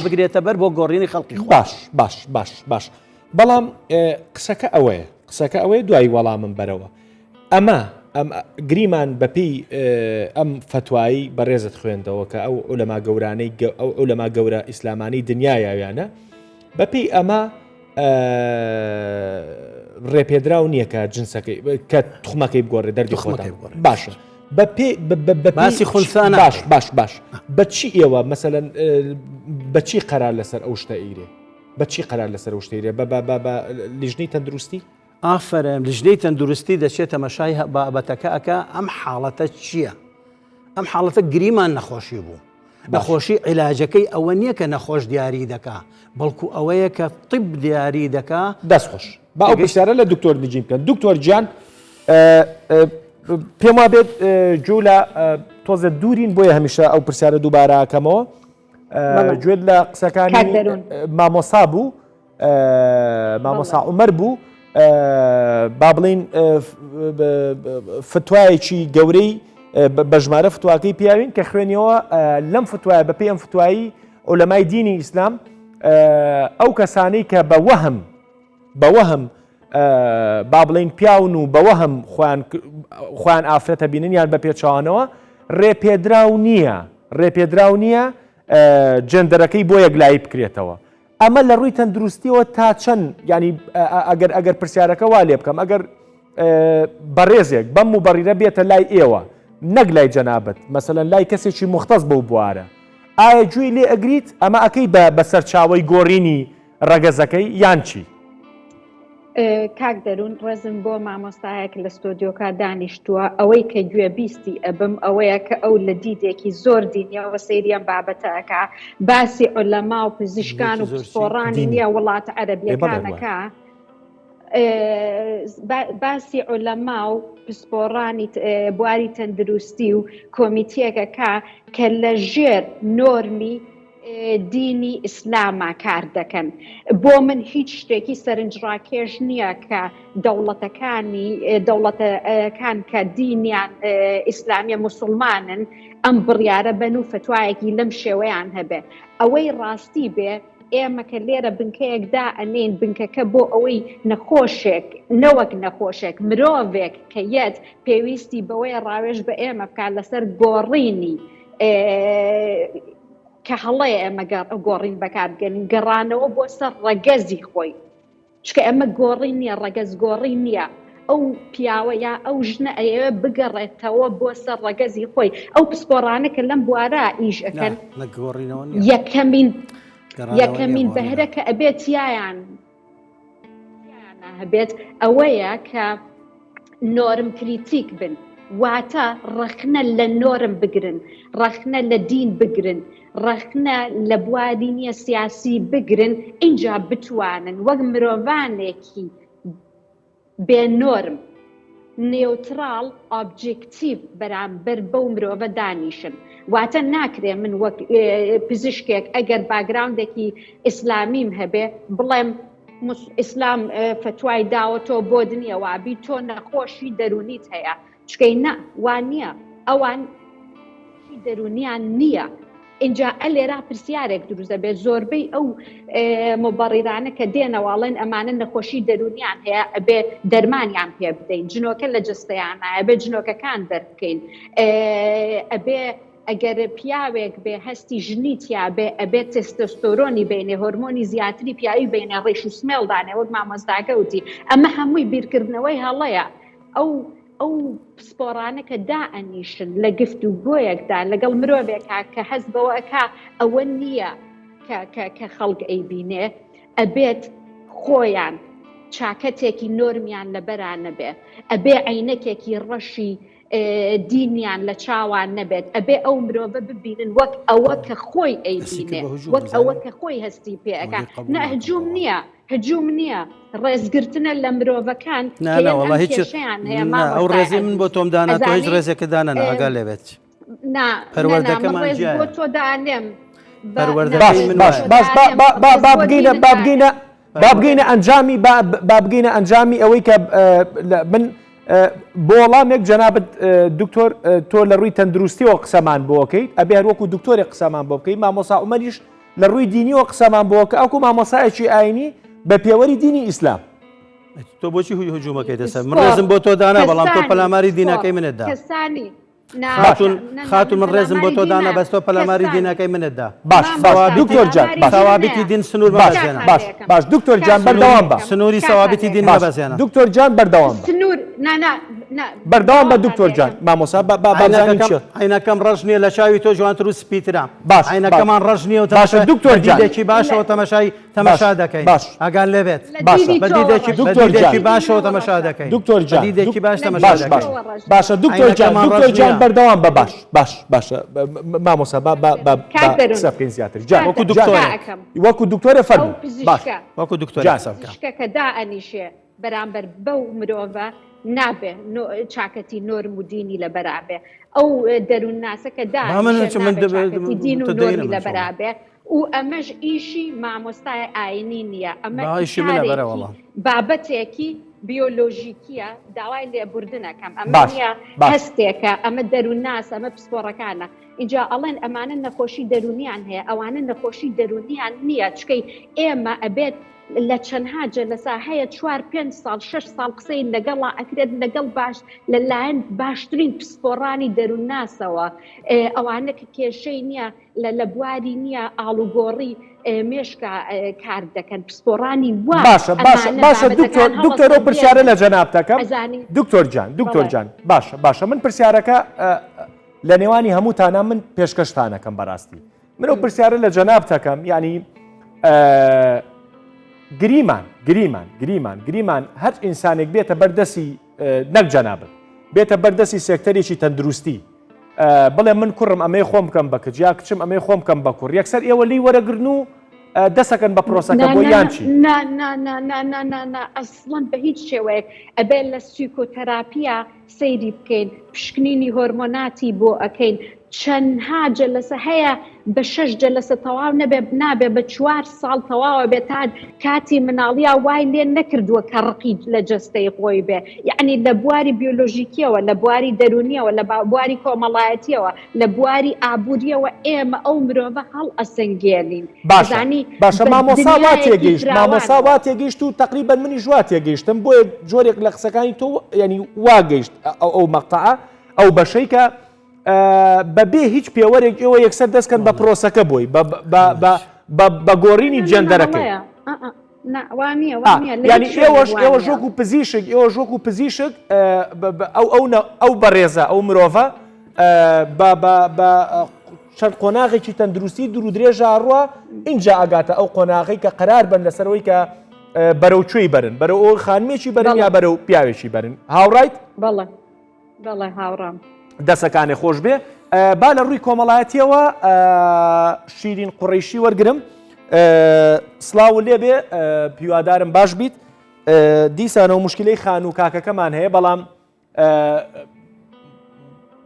بگرێتە بەر بۆ گۆڕینی خەڵقی خوا. باش باش باش باش بەڵام قسەکە ئەوەیە قسەکە ئەوەیە دوای وەڵامم بەرەوە ئەمە ئەم گریمان بەپی ئەم فتوایی بەڕێزت خوێندەوە کە ئەو عولەما گەورانەی ئەو عولەما گەورە ئیسلامانی دنیا یاویانە بەپی ئەمە ڕێپێدراو نییە کە جنسەکەی کە تخمەکەی بگۆڕێ دەردی خۆتان باشە بەپێ باسی خولسانە باش باش باش بەچی ئێوە مەسەەن بەچی قەرار لەسەر ئەو شتە ئیرێ بە چی قەرار لەسەر ئەو شتەی رێ؟ بە بە بە بە لیژنەی تەندروستی؟ ئافەرم لیژنەی تەندروستی دەچێت تەمەشای بابەتەکە ئەکا ئەم حاڵەتە چییە؟ ئەم حاڵەتە گریمان نەخۆشی بوو نەخۆشی عیلاجەکەی ئەوە نییە کە نەخۆش دیاری دەکا بەڵکو ئەوەیە کە طب دیاری دەکا دەست خۆش با ئەو پرسیارە لە دکتۆر نجیم بکەن دکتۆر گیان پێم وا بێت جوو لە تۆزە دوورین بۆیە هەمیشە ئەو پرسیارە دووبارە ئەکەمەوە گوێت لە قسەکانی مامۆسا بوو مامۆسا عمەر بوو با بڵین فتوایەکی گەورەی بە ژمارە فتواکەی پیاوین کە خوێنیەوە لەم فتوایە بە پێی ئەم فتوایی عولەمای دینی ئیسلام ئەو کەسانەی کە بە وەهم بە وەهم با بڵین پیاون و بە وەهم خۆیان خۆیان ئافرەتە بینن یان بە پێچوانەوە ڕێپێدراو نییە ڕێپێدراو نییە جێندەرەکەی بۆ یەکلایی بکرێتەوە ئەمە لە ڕووی تەندروستیەوە تا چەند ینی ئەگەر ئەگەر پرسیارەکە وا لێ بکەم ئەگەر بەڕێزێک بەم و بەڕیرە بێتە لای ئێوە نەک لای جەنابەت مەسەەن لای کەسێکی مختص بەو بوارە ئایا گوێی لێ ئەگریت ئەمە ئەەکەی بە بەسەرچاوی گۆڕینی ڕەگەزەکەی یان چی؟ کاک دەروون ڕێزم بۆ مامۆستایەک لە ستۆدیۆکە دانیشتووە ئەوەی کە گوێ بیستی ئەبم ئەوەیە کە ئەو لە دیدێکی زۆر دینیەوە سەیری ئەم بابەتە ئەکا باسی عولەما و پزیشکان و پسپۆڕانی نییە وڵاتە عەرەبیەکانەکە باسی عولەما و پسپۆڕانی بواری تەندروستی و کۆمیتیەکەکە کە لە ژێر نۆرمی. دینی ئیسلاما کار دەکەن. بۆ من هیچ شتێکی سەرنجڕاکێش نییە کە دەوڵەتەکانی دەوڵەتەکان کە دینیان ئیسلامیە موسڵمانن ئەم بڕیارە بەن و فتوایەکی لەم شێوەیان هەبێ. ئەوەی ڕاستی بێ ئێمە کە لێرە بنکەیەک دائەنێین بنکەکە بۆ ئەوەی نەخۆشێک نەوەک نەخۆشێک مرۆڤێک کە یەت پێویستی بەوەیە ڕاوێژ بە ئێمە بکات لەسەر گۆڕینی کە هەڵەیە ئێمە گۆڕین بەکاربگەنین گەڕانەوە بۆ سەر ڕەگەزی خۆی چکە ئەمە گۆڕین نییە ڕەگەز گۆڕین نییە ئەو پیاوە یا ئەو ژنە ئەیەوێ بگەڕێتەوە بۆ سەر ڕەگەزی خۆی ئەو پسپۆڕانە کە لەم بوارە ئیش ئەکەن یەکەمین یەکەمین بەهرە کە ئەبێت تیایان هەبێت ئەوەیە کە نۆرم critique بن واتە ڕەخنە لە نۆرم بگرن ڕەخنە لە دین بگرن ڕەخنە لە بواری نییە سیاسی بگرن اینجا بتوانن وەک مرۆڤانێکی بێ نۆرم، neutral، objective بەرامبەر بەو مرۆڤە دانیشن. واتە ناکرێ من وەک پزیشکێک ئەگەر background ێکی ئیسلامیم هەبێ بڵێم ئیسلام فتوای داوە تۆ بۆت نییە وابی تۆ نەخۆشی دەرونیت هەیە چکەی نا وا نییە ئەوان دەرونیان نییە ئینجا ئەلێرا پرسیارێک دروست دەبێت زۆربەی ئەو مبەڕیرانە کە دێنەوە ئەڵێن ئەمانە نەخۆشی دەرونیان هەیە ئەبێ دەرمانیان پێ بدەین جنۆکە لە جستەیانە ئەبێ جنۆکەکان دەربکەین ئەبێ ئەگەر پیاوێک بێ هەستی ژنی تیا بێ ئەبێ تستۆستۆرۆنی بینێ هۆرمۆنی زیاتری پیاوی بینێ ڕیش و سمێڵدانێ وەک مامۆستاکە وتی ئەمە هەمووی بیرکردنەوەی هەڵەیە ئەو ئەو پسپۆڕانە کە دائەنیشن لە گفتوگۆیەکدا لەگەڵ مرۆڤێکا کە هەست بەوە ئەکا ئەوە نییە کە کە کە خەڵک ئەیبینێ ئەبێت خۆیان چاکەتێکی نۆرمیان لەبەرا نەبێ ئەبێ عینەکێکی ڕەشی دینیان لە چاوان نەبێت ئەبێ ئەو مرۆڤە ببینن وەک ئەوە کە خۆی ئەیبینێ وەک ئەوە کە خۆی هەستی پێ ئەکا نە هجوم نییە هجوم نییە ڕێزگرتنە لە مرۆڤەکان نا نا وەڵا هیچ نا ئەو ڕێزی من بۆ تۆم دانا تۆ هیچ ڕێزێکت دانا نا ئاگا لێ بێت نا پەروەردەکەمان ڕێز جیایە. بۆ تۆ دانێم پەروەردەکەی من باش وایە. باش با با با با بگەینە با بگەینە با بگەینە ئەنجامی با با بگەینە ئەنجامی ئەوەی کە لە من بۆ وەڵامێک جەنابت دکتۆر تۆ لە ڕووی تەندروستیەوە قسەمان بۆکەیت ئەبێ هەر وەکو دکتۆرێک قسەمان بۆ بکەیت مامۆسا عومەریش لە ڕووی دینیەوە قسەمان بۆ کە ئەوکو مامۆسایەکی ئاینی بە پێوەری دینی ئیسلام. تۆ بۆچی هجومەکەیتە سەر من ڕێزم بۆ تۆ دانا بەڵام تۆ پەلاماری دینەکەی منت دا. کەسانی خاتون خاتون من ڕێزم بۆ تۆ دانا بەس تۆ پەلاماری دینەکەی منت دا. باش باش دکتۆر جان باش سەوابیتی دین سنوور باش باش باش دکتۆر جان بەردەوام بە سنووری سەوابیتی دین مەبەزێنە دکتۆر جان بەردەوام بە سنوور نا نا نا بەردەوام بە دکتۆر جان مامۆسا با با بزانین چیە عینەکەم ڕەش نییە لە چاوی تۆ جوانتر و سپیترە باش عینەکەمان ڕەش نییە و باشە دکتۆر جان بە دیدێکی باشەوە تەماشای تەماشا دەکەین باش ئاگان لێ بێت باشە بە دیدێکی دکتۆر جان باشەوە تەماشا دەکەین دکتۆر جان بە دیدێکی باش تەماشا باش باش باشە دکتۆر جان دکتۆر جان بەردەوام بە باش باش باشە مامۆسا با با با قسە بکەین زیاتر جان وەکو دکتۆر وەکو دکتۆرە فەرموو باش وەکو دکتۆر قسە بکە پزیشکەکە دائەنیشێ بەرامبەر بەو مرۆڤە نابێ چاکەتی نۆرم و دینی لەبەرا بێ ئەو دەروونناسە کە دانیشێ نابێ چاکەتی دین و نۆرمی لەبەرا بێ و ئەمەش ئیشی مامۆستای ئاینی نییە ئەمە کارێکی بابەتێکی بیۆلۆژیکیە داوای لێبوردنەکەم ئەمە نییە هەستێکە ئەمە دەروونناس ئەمە پسپۆڕەکانە ئینجا ئەڵێن ئەمانە نەخۆشی دەروونیان هەیە ئەوانە نەخۆشی دەروونیان نییە چکەی ئێمە ئەبێت لە چەندها جەلەسا هەیە چوار پێنج ساڵ شەش ساڵ قسەی لەگەڵا ئەکرێت لەگەڵ باش لەلایەن باشترین پسپۆڕانی دەروونناسەوە ئەوانە کە کێشەی نییە لە لە بواری نییە ئاڵوگۆڕی مێشکا کار دەکەن پسپۆڕانی وا باشە باشە ئەمانە باشە دکتۆر بابەتەکان دکتۆر ئەو پرسیارە هەڵەسەنگێنن لە جەنابتەکەم ئەزانی دکتۆر جان دکتۆر بەڵێ جان باشە باشە من پرسیارەکە لە نێوانی هەمووتانە من پێشکەشتانەکەم بەڕاستی من ئەو پرسیارە لە جەنابتەکەم یعنی گریمان گریمان گریمان گریمان هەر ئینسانێک بێتە بەردەسی نەک جەنابت بێتە بەردەسی سێکتەرێکی تەندروستی بڵێ من کوڕم ئەمەی خۆم بکەم بە کچ یا کچم ئەمەی خۆم بکەم بە کوڕ یەکسەر ئێوە لی وەرەگرن و دەسەکەن بە پرۆسەکە بۆ یان چی؟ نا نا نا نا نا نا نا ئەسڵەن بە هیچ شێوەیەک ئەبێ لە سیکۆتەراپیا. سەیری بکەین، پشکنینی هۆرمۆناتی بۆ ئەکەین، چەندها جەلەسە هەیە بە شەش جەلەسە تەواو نەبێ نابێ بە چوار ساڵ تەواوە بێ تا کاتی مناڵیا وای لێ نەکردووە کە ڕقی لە جەستەی خۆی بێ یعنی لە بواری بیۆلۆژیکیەوە لە بواری دەرونیەوە لە بواری کۆمەڵایەتیەوە لە بواری ئابووریەوە ئێمە ئەو مرۆڤە هەڵ ئەسەنگێنین باشە باشە مامۆسا وا تێگەیشت مامۆسا وا تێگەیشت و تقریبا منیش وا تێگەیشتم بۆیە جۆرێک لە قسەکانی تۆ ینی وا گەیشت ئەو ئەو مەقتەعە ئەو بەشەی کە بەبێ هیچ پێوەرێک ئێوە یەکسەر دەستکەن بە پرۆسەکە بۆی بە گۆڕینی جەندەرەکەی. ینی ئێوەش ئێوە ژۆک و پزیشک ئێوە ژۆک و پزیشک ئەو ئەو ئەو بەڕێزە ئەو مرۆڤە بە چەند قۆناغێکی تەندروستی دوور و درێژە ئەڕوا اینجا ئەگاتە ئەو قۆناغی کە قرار بن لەسەرەوەی کە بەرەو کوێی بەرن بەرەو ئەو خانمێکی بەرن یا بەرەو پیاوێکی بەرن هاوڕایت بەڵێ بەڵێ هاوڕام. دەسەکانێ خۆش بێ با لە ڕووی کۆمەڵایەتیەوە شیرین قوڕیشی وەرگرم سلااو لێبێ هیوادارم باش بیت دیسانەوە مشکلەی خان و کاکەکەمان هەیە بەڵام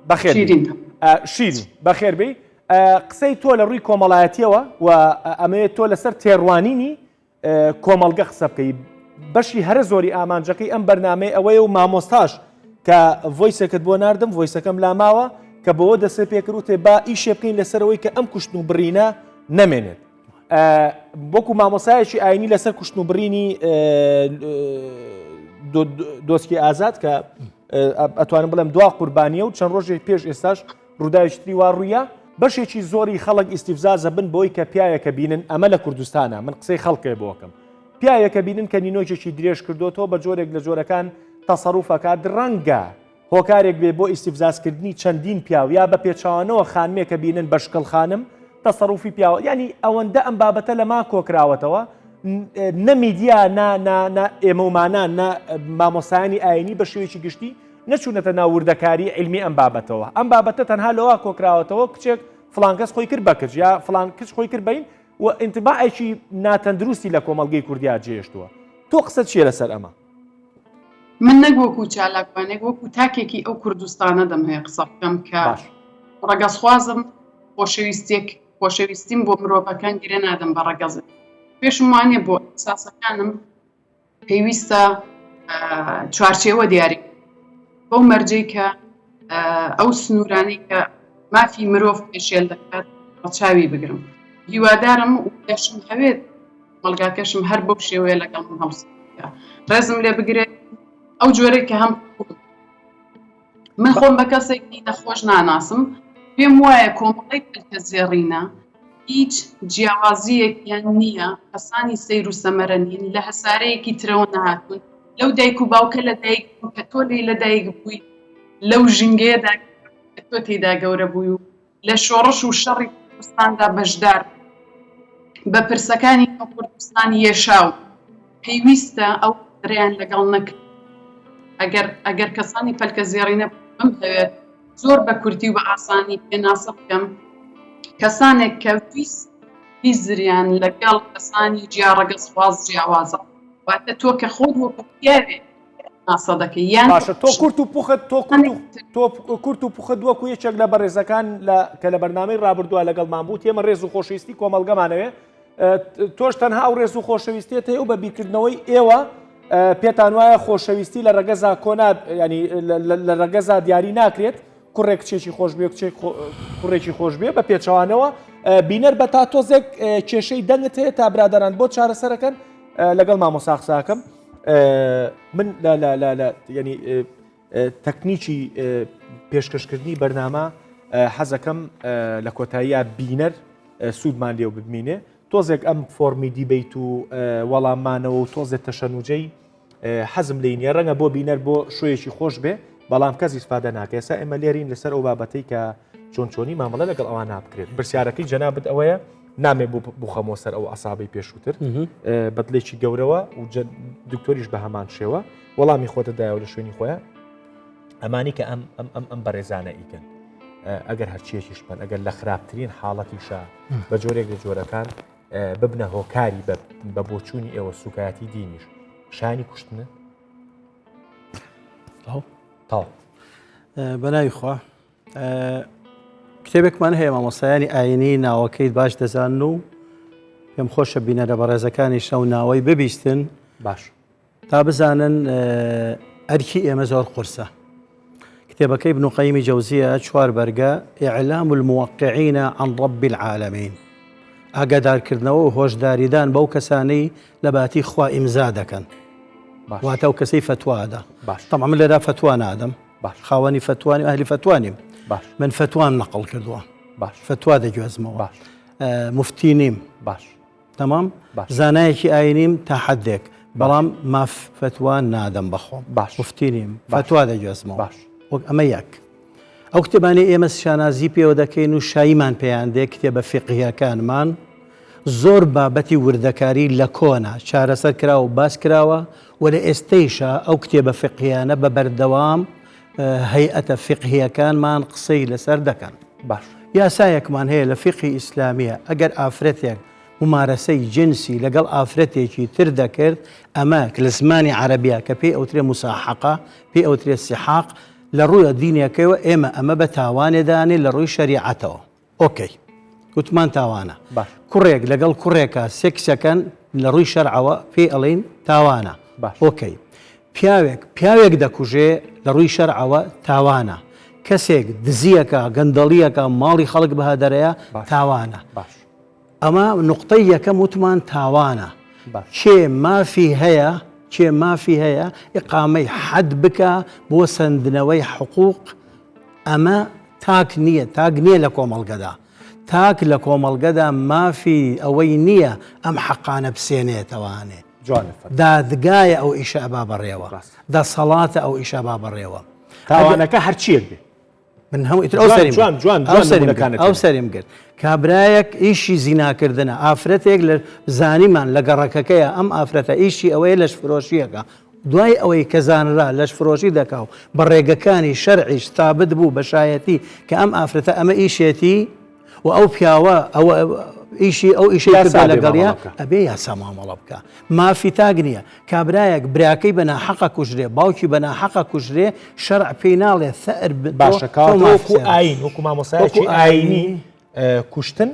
بەخێر شیرین بەخێربی قسەی تۆ لە ڕووی کۆمەڵایەتیەوە و ئەمەیە تۆ لەسەر تێڕوانینی کۆمەڵگە قسە بکەی بەشی هەرە زۆری ئامانجەکەی ئەم بەرنمەی ئەوەیە و مامۆستاش کە voice ێکت بۆ ناردم voice ەکەم لاماوە کە بەوە دەسێ پێکروتێ با ئیشێ بکەین لەسەرەوەی کە ئەم کوشتن و بڕینە نەمێنێت وەکو مامۆسایەکی ئاینی لەسەر کوشتن و بڕینی دۆسکی ئازاد کە ئەتوانم بڵێم دوا قوربانیە و چەند ڕۆژێک پێش ئێستاش ڕووداوێکی تری وا ڕوویە، بەشێکی زۆری خەڵک ئیستیفزازە بن بۆی کە پیاوێکە بینن ئەمە لە کوردستانە من قسەی خەڵکێ بۆکەم پیاوێکە بینن کە نینۆکێکی درێژ کردوتەوە بە جۆرێک لە جۆرەکان تەسەروفەکات ڕەنگە هۆکارێک بێ بۆ ئیستیفزازکردنی چەندین پیاو یا بە پێچوانەوە خانمێکە بینن بە شکڵ خانم تەسەروفی پیاوە ینی ئەوەندە ئەم بابەتە لە ما کۆکراوەتەوە نە میدیا نا نا نا ئێمەمانان نە مامۆسایانی ئاینی بە شێوەیەکی گشتی نەچوونەتە ناو وردەکاری عیلمی ئەم بابەتەوە. ئەم بابەتە تەنها لەوە کۆکراوەتەوە کچێک فڵان کەس خۆی کرد بە کچ یا فڵان کچ خۆی کرد بەین و ئینتباعێکی ناتەندروستی لە کۆمەڵگەی کوردیا جێهێشتووە. تۆ قسەت چییە لەسەر ئەمە؟ من نەک وەکو چالاکوانێک وەکو تاکێکی ئەو کوردستانە دەمهەوێ قسە بکەم کە باش. ڕەگەزخوازم، خۆشەویستیەک خۆشەویستیم بۆ مرۆڤەکان گرێ نادەم بە ڕەگەزێک. پێشم وانیە بۆ ئیحساسەکانم پێویستە چوارچێوە دیاری بەو مەرجەی کە ئەو سنوورانەی کە مافی مرۆڤ پێشێل دەکات ڕەچاوی بگرم هیوادارم و دەشم هەوێت مەڵگاکەشم هەر بەو شێوەیە لەگەڵ من هەڵس ڕێزم لێ بگرێت ئەو جۆرەی کە هەم من خۆم بە کەسێکی نەخۆش ناناسم پێم وایە کۆمەڵی پەلکە زێڕینە هیچ جیاوازییەکیان نییە، کەسانی سەیر و سەمەرە نین، لە هەسارەیەکی ترەوە نەهاتوون، لەو دایک و باوکە لەدایک بوون کە تۆ لێی لەدایک بووی، لەو ژینگەیەدا کە تۆ تێیدا گەورە بووی و لە شۆڕش و شەڕی کوردستاندا بەشدار بووی، بە پرسەکانی نێو کوردستان یێشاون، پێویستە ئەو قەدرەیان لەگەڵ نەکرێت. ئەگەر ئەگەر کەسانی پەلکەزێڕینە بمهەوێت زۆر بە کورتی و بە ئاسانی پێناسە بکەم کەسانێک کە ویست هزریان لەگەڵ کەسانی جیا ڕەگەزخواز جیاوازە واتە تۆ کە خۆت وەکو پیاوێک ناسە دەکەی یان باشە تۆ کورت و پوخت تۆ کورت و تۆ کورت و پوخت وەکو یەکێک لە بەڕێزەکان لە کە لە بەرنامەی ڕابردووە لەگەڵمان بوو تێمە ڕێز و خۆشەویستی کۆمەڵگەمانەوێ تۆش تەنها ئەو ڕێز و خۆشەویستێت هەیە و بە بیرکردنەوەی ئێوە پێتان وایە خۆشەویستی لە ڕەگەزا کۆنا ینی لە ڕەگەزا دیاری ناکرێت کوڕێک کچێکی خۆش بێ کچێک کوڕێکی خۆش بێ بە پێچەوانەوە بینەر بە تا تۆزێک کێشەی دەنگت هەیە تا برادران بۆ چارەسەرەکەن لەگەڵ مامۆسا قساکەم من لە لە لە لە ینی تەکنیکی پێشکەشکردنی بەرنامە حەزەکەم لە کۆتاییە بینەر سوودمان لێو ببینێ تۆزێک ئەم فۆرمی debate و وەڵاممانەوە و تۆزێک تەشەنوجەی حەزم لی نیە ڕەنگە بۆ بینەر بۆ شوەیەکی خۆش بێ بەڵام کەس ئیسفادە ناکە ئێستا ئێمە لێرین لەسەر ئەو بابەتەی کە چۆن چۆنی مامەڵە لەگەڵ ئەوان نابکرێت پرسیارەکەی جەنابت ئەوەیە نامێ بخەمەوە سەر ئەو عسابەی پێشووتر بەدلێکی گەورەوە و دکتۆریش بە هەمان شێوە وەڵامی خۆتە دایەوە لە شوێنی خۆیان ئەمانی کە ئەم ئەم ئەم ئەم بەڕێزانە ئیکەن ئەگەر هەرچیەکیش بن ئەگەر لە خراپترین حاڵەتیشە بە جۆرێک لە جۆرەکان ببنە هۆکاری بە بۆچوونی ئێوە سوکایەتی دینیش شانی کوشتنە تاو. بەناوی خوا کتێبێکمان هەیە مامۆستایانی ئاینی ناوەکەیت باش دەزانن و پێم خۆشە بینەرە بەڕێزەکانی شەو ناوەی ببیستن باش تا بزانن ئەرکی ئێمە زۆر قورسە کتێبەکەی ابن قەیمی جەوزیە چوار بەرگە اعلام الموقعین عن رب العالمین ئاگادارکردنەوە و هۆشداریدان بەو کەسانەی لە باتی خوا ئیمزا دەکەن واتە و کەسەی فەتوادا باش طبعا من لێرا فەتوا نادەم باش خاوەنی فەتوانی ئەهلی فەتوانیم باش من فەتوام نەقڵ کردووە باش فەتوا دەگوێزمەوە باش مفتی نیم باش تەمام باش. زانایەکی ئاینیم تا حدێک بەڵام ماف فەتوا نادەم بەخۆم باش. مفتی نیم باش. فەتوا دەگوێزمەوە باش. وەک ئەمە یەک ئەو کتێبانەی ئێمە شانازی پێوە دەکەین و شاییمان پێیان دێ کتێبە فیقهیەکانمان زۆر بابەتی وردەکاری لە کۆنا چارەسەر کراوە و باس کراوە و لە ئێستەیشا ئەو کتێبە فیقهیانە بە بەردەوام هەیئەتە فیقهیەکانمان قسەی لەسەر دەکەن. باش. یاسایەکمان هەیە لە فیقهی ئیسلامیە ئەگەر ئافرەتێک مومارەسەی جنسی لەگەڵ ئافرەتێکی تر دەکرد ئەمە لە زمانی عەرەبیە کە پێی ئەوترێ موساحەقە پێی ئەوترێ سحاق لە ڕووی دینەکەیەوە ئێمە ئەمە بە تاوانێ دانێ لە ڕووی شەریعەتەوە. ئۆکەی وتمان تاوانە باش. کوڕێک لەگەڵ کوڕێکا سێکسەکەن لە ڕووی شەرعەوە پێی ئەڵێین تاوانە باش. ئۆکەی پیاوێک پیاوێک دەکوژێ لە ڕووی شەرعەوە تاوانە کەسێک دزیەکە گەندەڵیەکە ماڵی خەڵک بەهەدەرەیە باش. تاوانە باش. ئەمە نوقتەی یەکەم وتمان تاوانە باش. کێ مافی هەیە کێ مافی هەیە ئیقامەی حەد بکا بۆ سەندنەوەی حقوق ئەمە تاک نییە تاک نییە لە کۆمەڵگەدا تاک لە کۆمەڵگەدا مافی ئەوەی نییە ئەم حەقانە بسێنێتەوانێ جوانە فەرموو. دادگایە ئەو ئیشە ئەبا بەڕێوە ڕاستە. دەسەڵاتە ئەو ئیشە با بەڕێوە تاوانەکە هەرچیەک بێ من هەموو ئیتر ئەو سەریم جوان جوان ئەو سەریم ئەو سەریم گرت کابرایەک ئیشی زیناکردنە ئافرەتێک لە زانیمان لە گەڕەکەکەیە ئەم ئافرەتە ئیشی ئەوەیە لەش فرۆشیەکە دوای ئەوەی کە زانرا لەش فرۆشی دەکا و بە ڕێگەکانی شەرعیش ثابت بوو بە شایەتی کە ئەم ئافرەتە ئەمە ئیشێتی و ئەو پیاوە ئەوە ئیشی ئەو ئیشەی کردوە لەگەڵیا ئەبێ یاسا مامەڵە بکا مافی تاک نییە کابرایەک براکەی بە ناحەقە کوژرێ باوکی بە ناحەقە کوژرێ شەرع پێی ناڵێ ثەئر باشە کەواتە وەکو ئاین وەکو مامۆستایەکی ئاینی کوشتن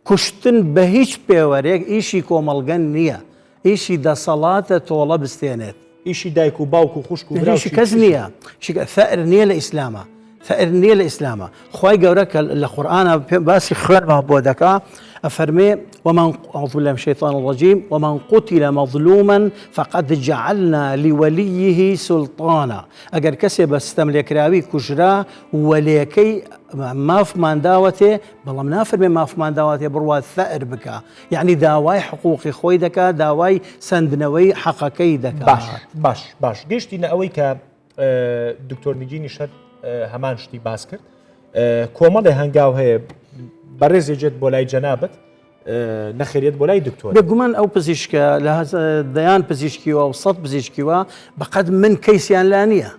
کوشتن بە هیچ پێوەرێک ئیشی کۆمەڵگە نییە ئیشی دەسەڵاتە تۆڵە بستێنێت. ئیشی دایک و باوک و خوشک و برا و ئیشی کەس نییە. ثەئر نییە لە ئیسلاما. ثەئر نییە لە ئیسلاما. خوای گەورە کە لە قورئانا باسی خوێنمان بۆ دەکا ئەفەرمێ ومن اعوذ بالله من الشیطان الرجیم ومن قتل مظلوما فقد جعلنا لوليه سلطانا ئەگەر کەسێ بە ستەم لێکراوی کوژرا وەلێکەی مافمان داوەتێ بەڵام نافەرمێ مافمان داوەتێ بڕوا ثەئر بکا یەعنی داوای حقوقی خۆی دەکات داوای سەندنەوەی حەقەکەی دەکات. باش باش باش گەشتینە ئەوەی کە دکتۆر نگینی شەر هەمان شتی باس کرد کۆمەڵێ هەنگاو هەیە بەڕێزێ جێت بۆ لای جەنابەت نەخێریت بۆ لای دکتۆر بێگومان ئەو پزیشکە لە دەیان پزیشکیوە و سەد پزیشکیوە بەقەد من کەیسیان لا نییە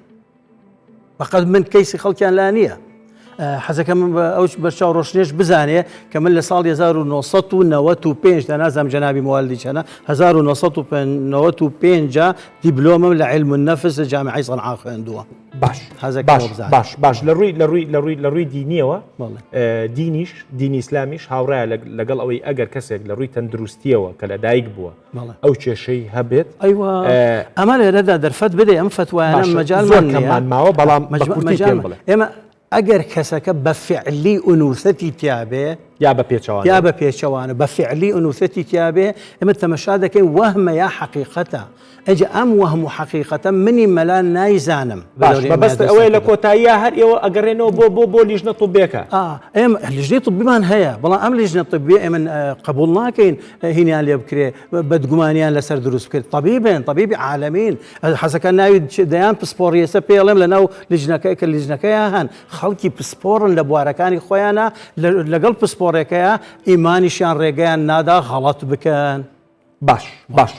بەقەد من کەیسی خەڵکیان لا نییە. حەزەکەم ئەو بەرچاو ڕۆشنێش بزانێ کە من لە ساڵی 1995 دا نازانم جەنابی موالیدی چەنە 1995 دیبلۆمم لە علم النفس لە جامعەی سەنعا خوێندووە. باش حەزەکەم باش ئەوە بزانم. باش باش لە ڕووی لە ڕووی لە ڕووی لە ڕووی دینیەوە بەڵێ. دینیش دینی ئیسلامیش هاوڕایە لەگەڵ ئەوەی ئەگەر کەسێک لە ڕووی تەندروستیەوە کە لەدایک بووە ئەو کێشەی هەبێت ئەیوە ئەمە لێرەدا دەرفەت بدەی ئەم فەتوایانە مەجالمان کەممان ماوە بەڵام مەجال ئێمە ئەگەر کەسەکە بە فعلی ئونوسەتی تیاابێ یا بە پێچەوان یا بە پێچەوانە بە فعلی ئونوسەتی تیاابێ ئێمە تەمەشا دەکەین وەهمە یا حەقیقەتە ئەجا ئەم وەهم و حەقیقەتە منی مەلا نایزانم. باش مەبەست ئەوەیە لە کۆتاییا هەر ئێوە ئەگەڕێنەوە بۆ بۆ بۆ لیژنە طبیەکە. ئا ئێمە لیژنەی طبیمان هەیە بەڵام ئەم لیژنە طبیە ئێمە قبوڵ ناکەین هینیان لێ بکرێ بەدگومانیان لەسەر دروست بکرێت طبیبن طبیبی عالەمین حەزەکە ناوی دەیان پسپۆڕی ئێستا پێ ئەڵێم لەناو لیژنەکە کە لیژنەکەیان هەن خەڵکی پسپۆڕن لە بوارەکانی خۆیانە لەگەڵ پسپۆڕێکەیە ئیمانیشیان ڕێگەیان نادا غەڵەت بکەن. باش باش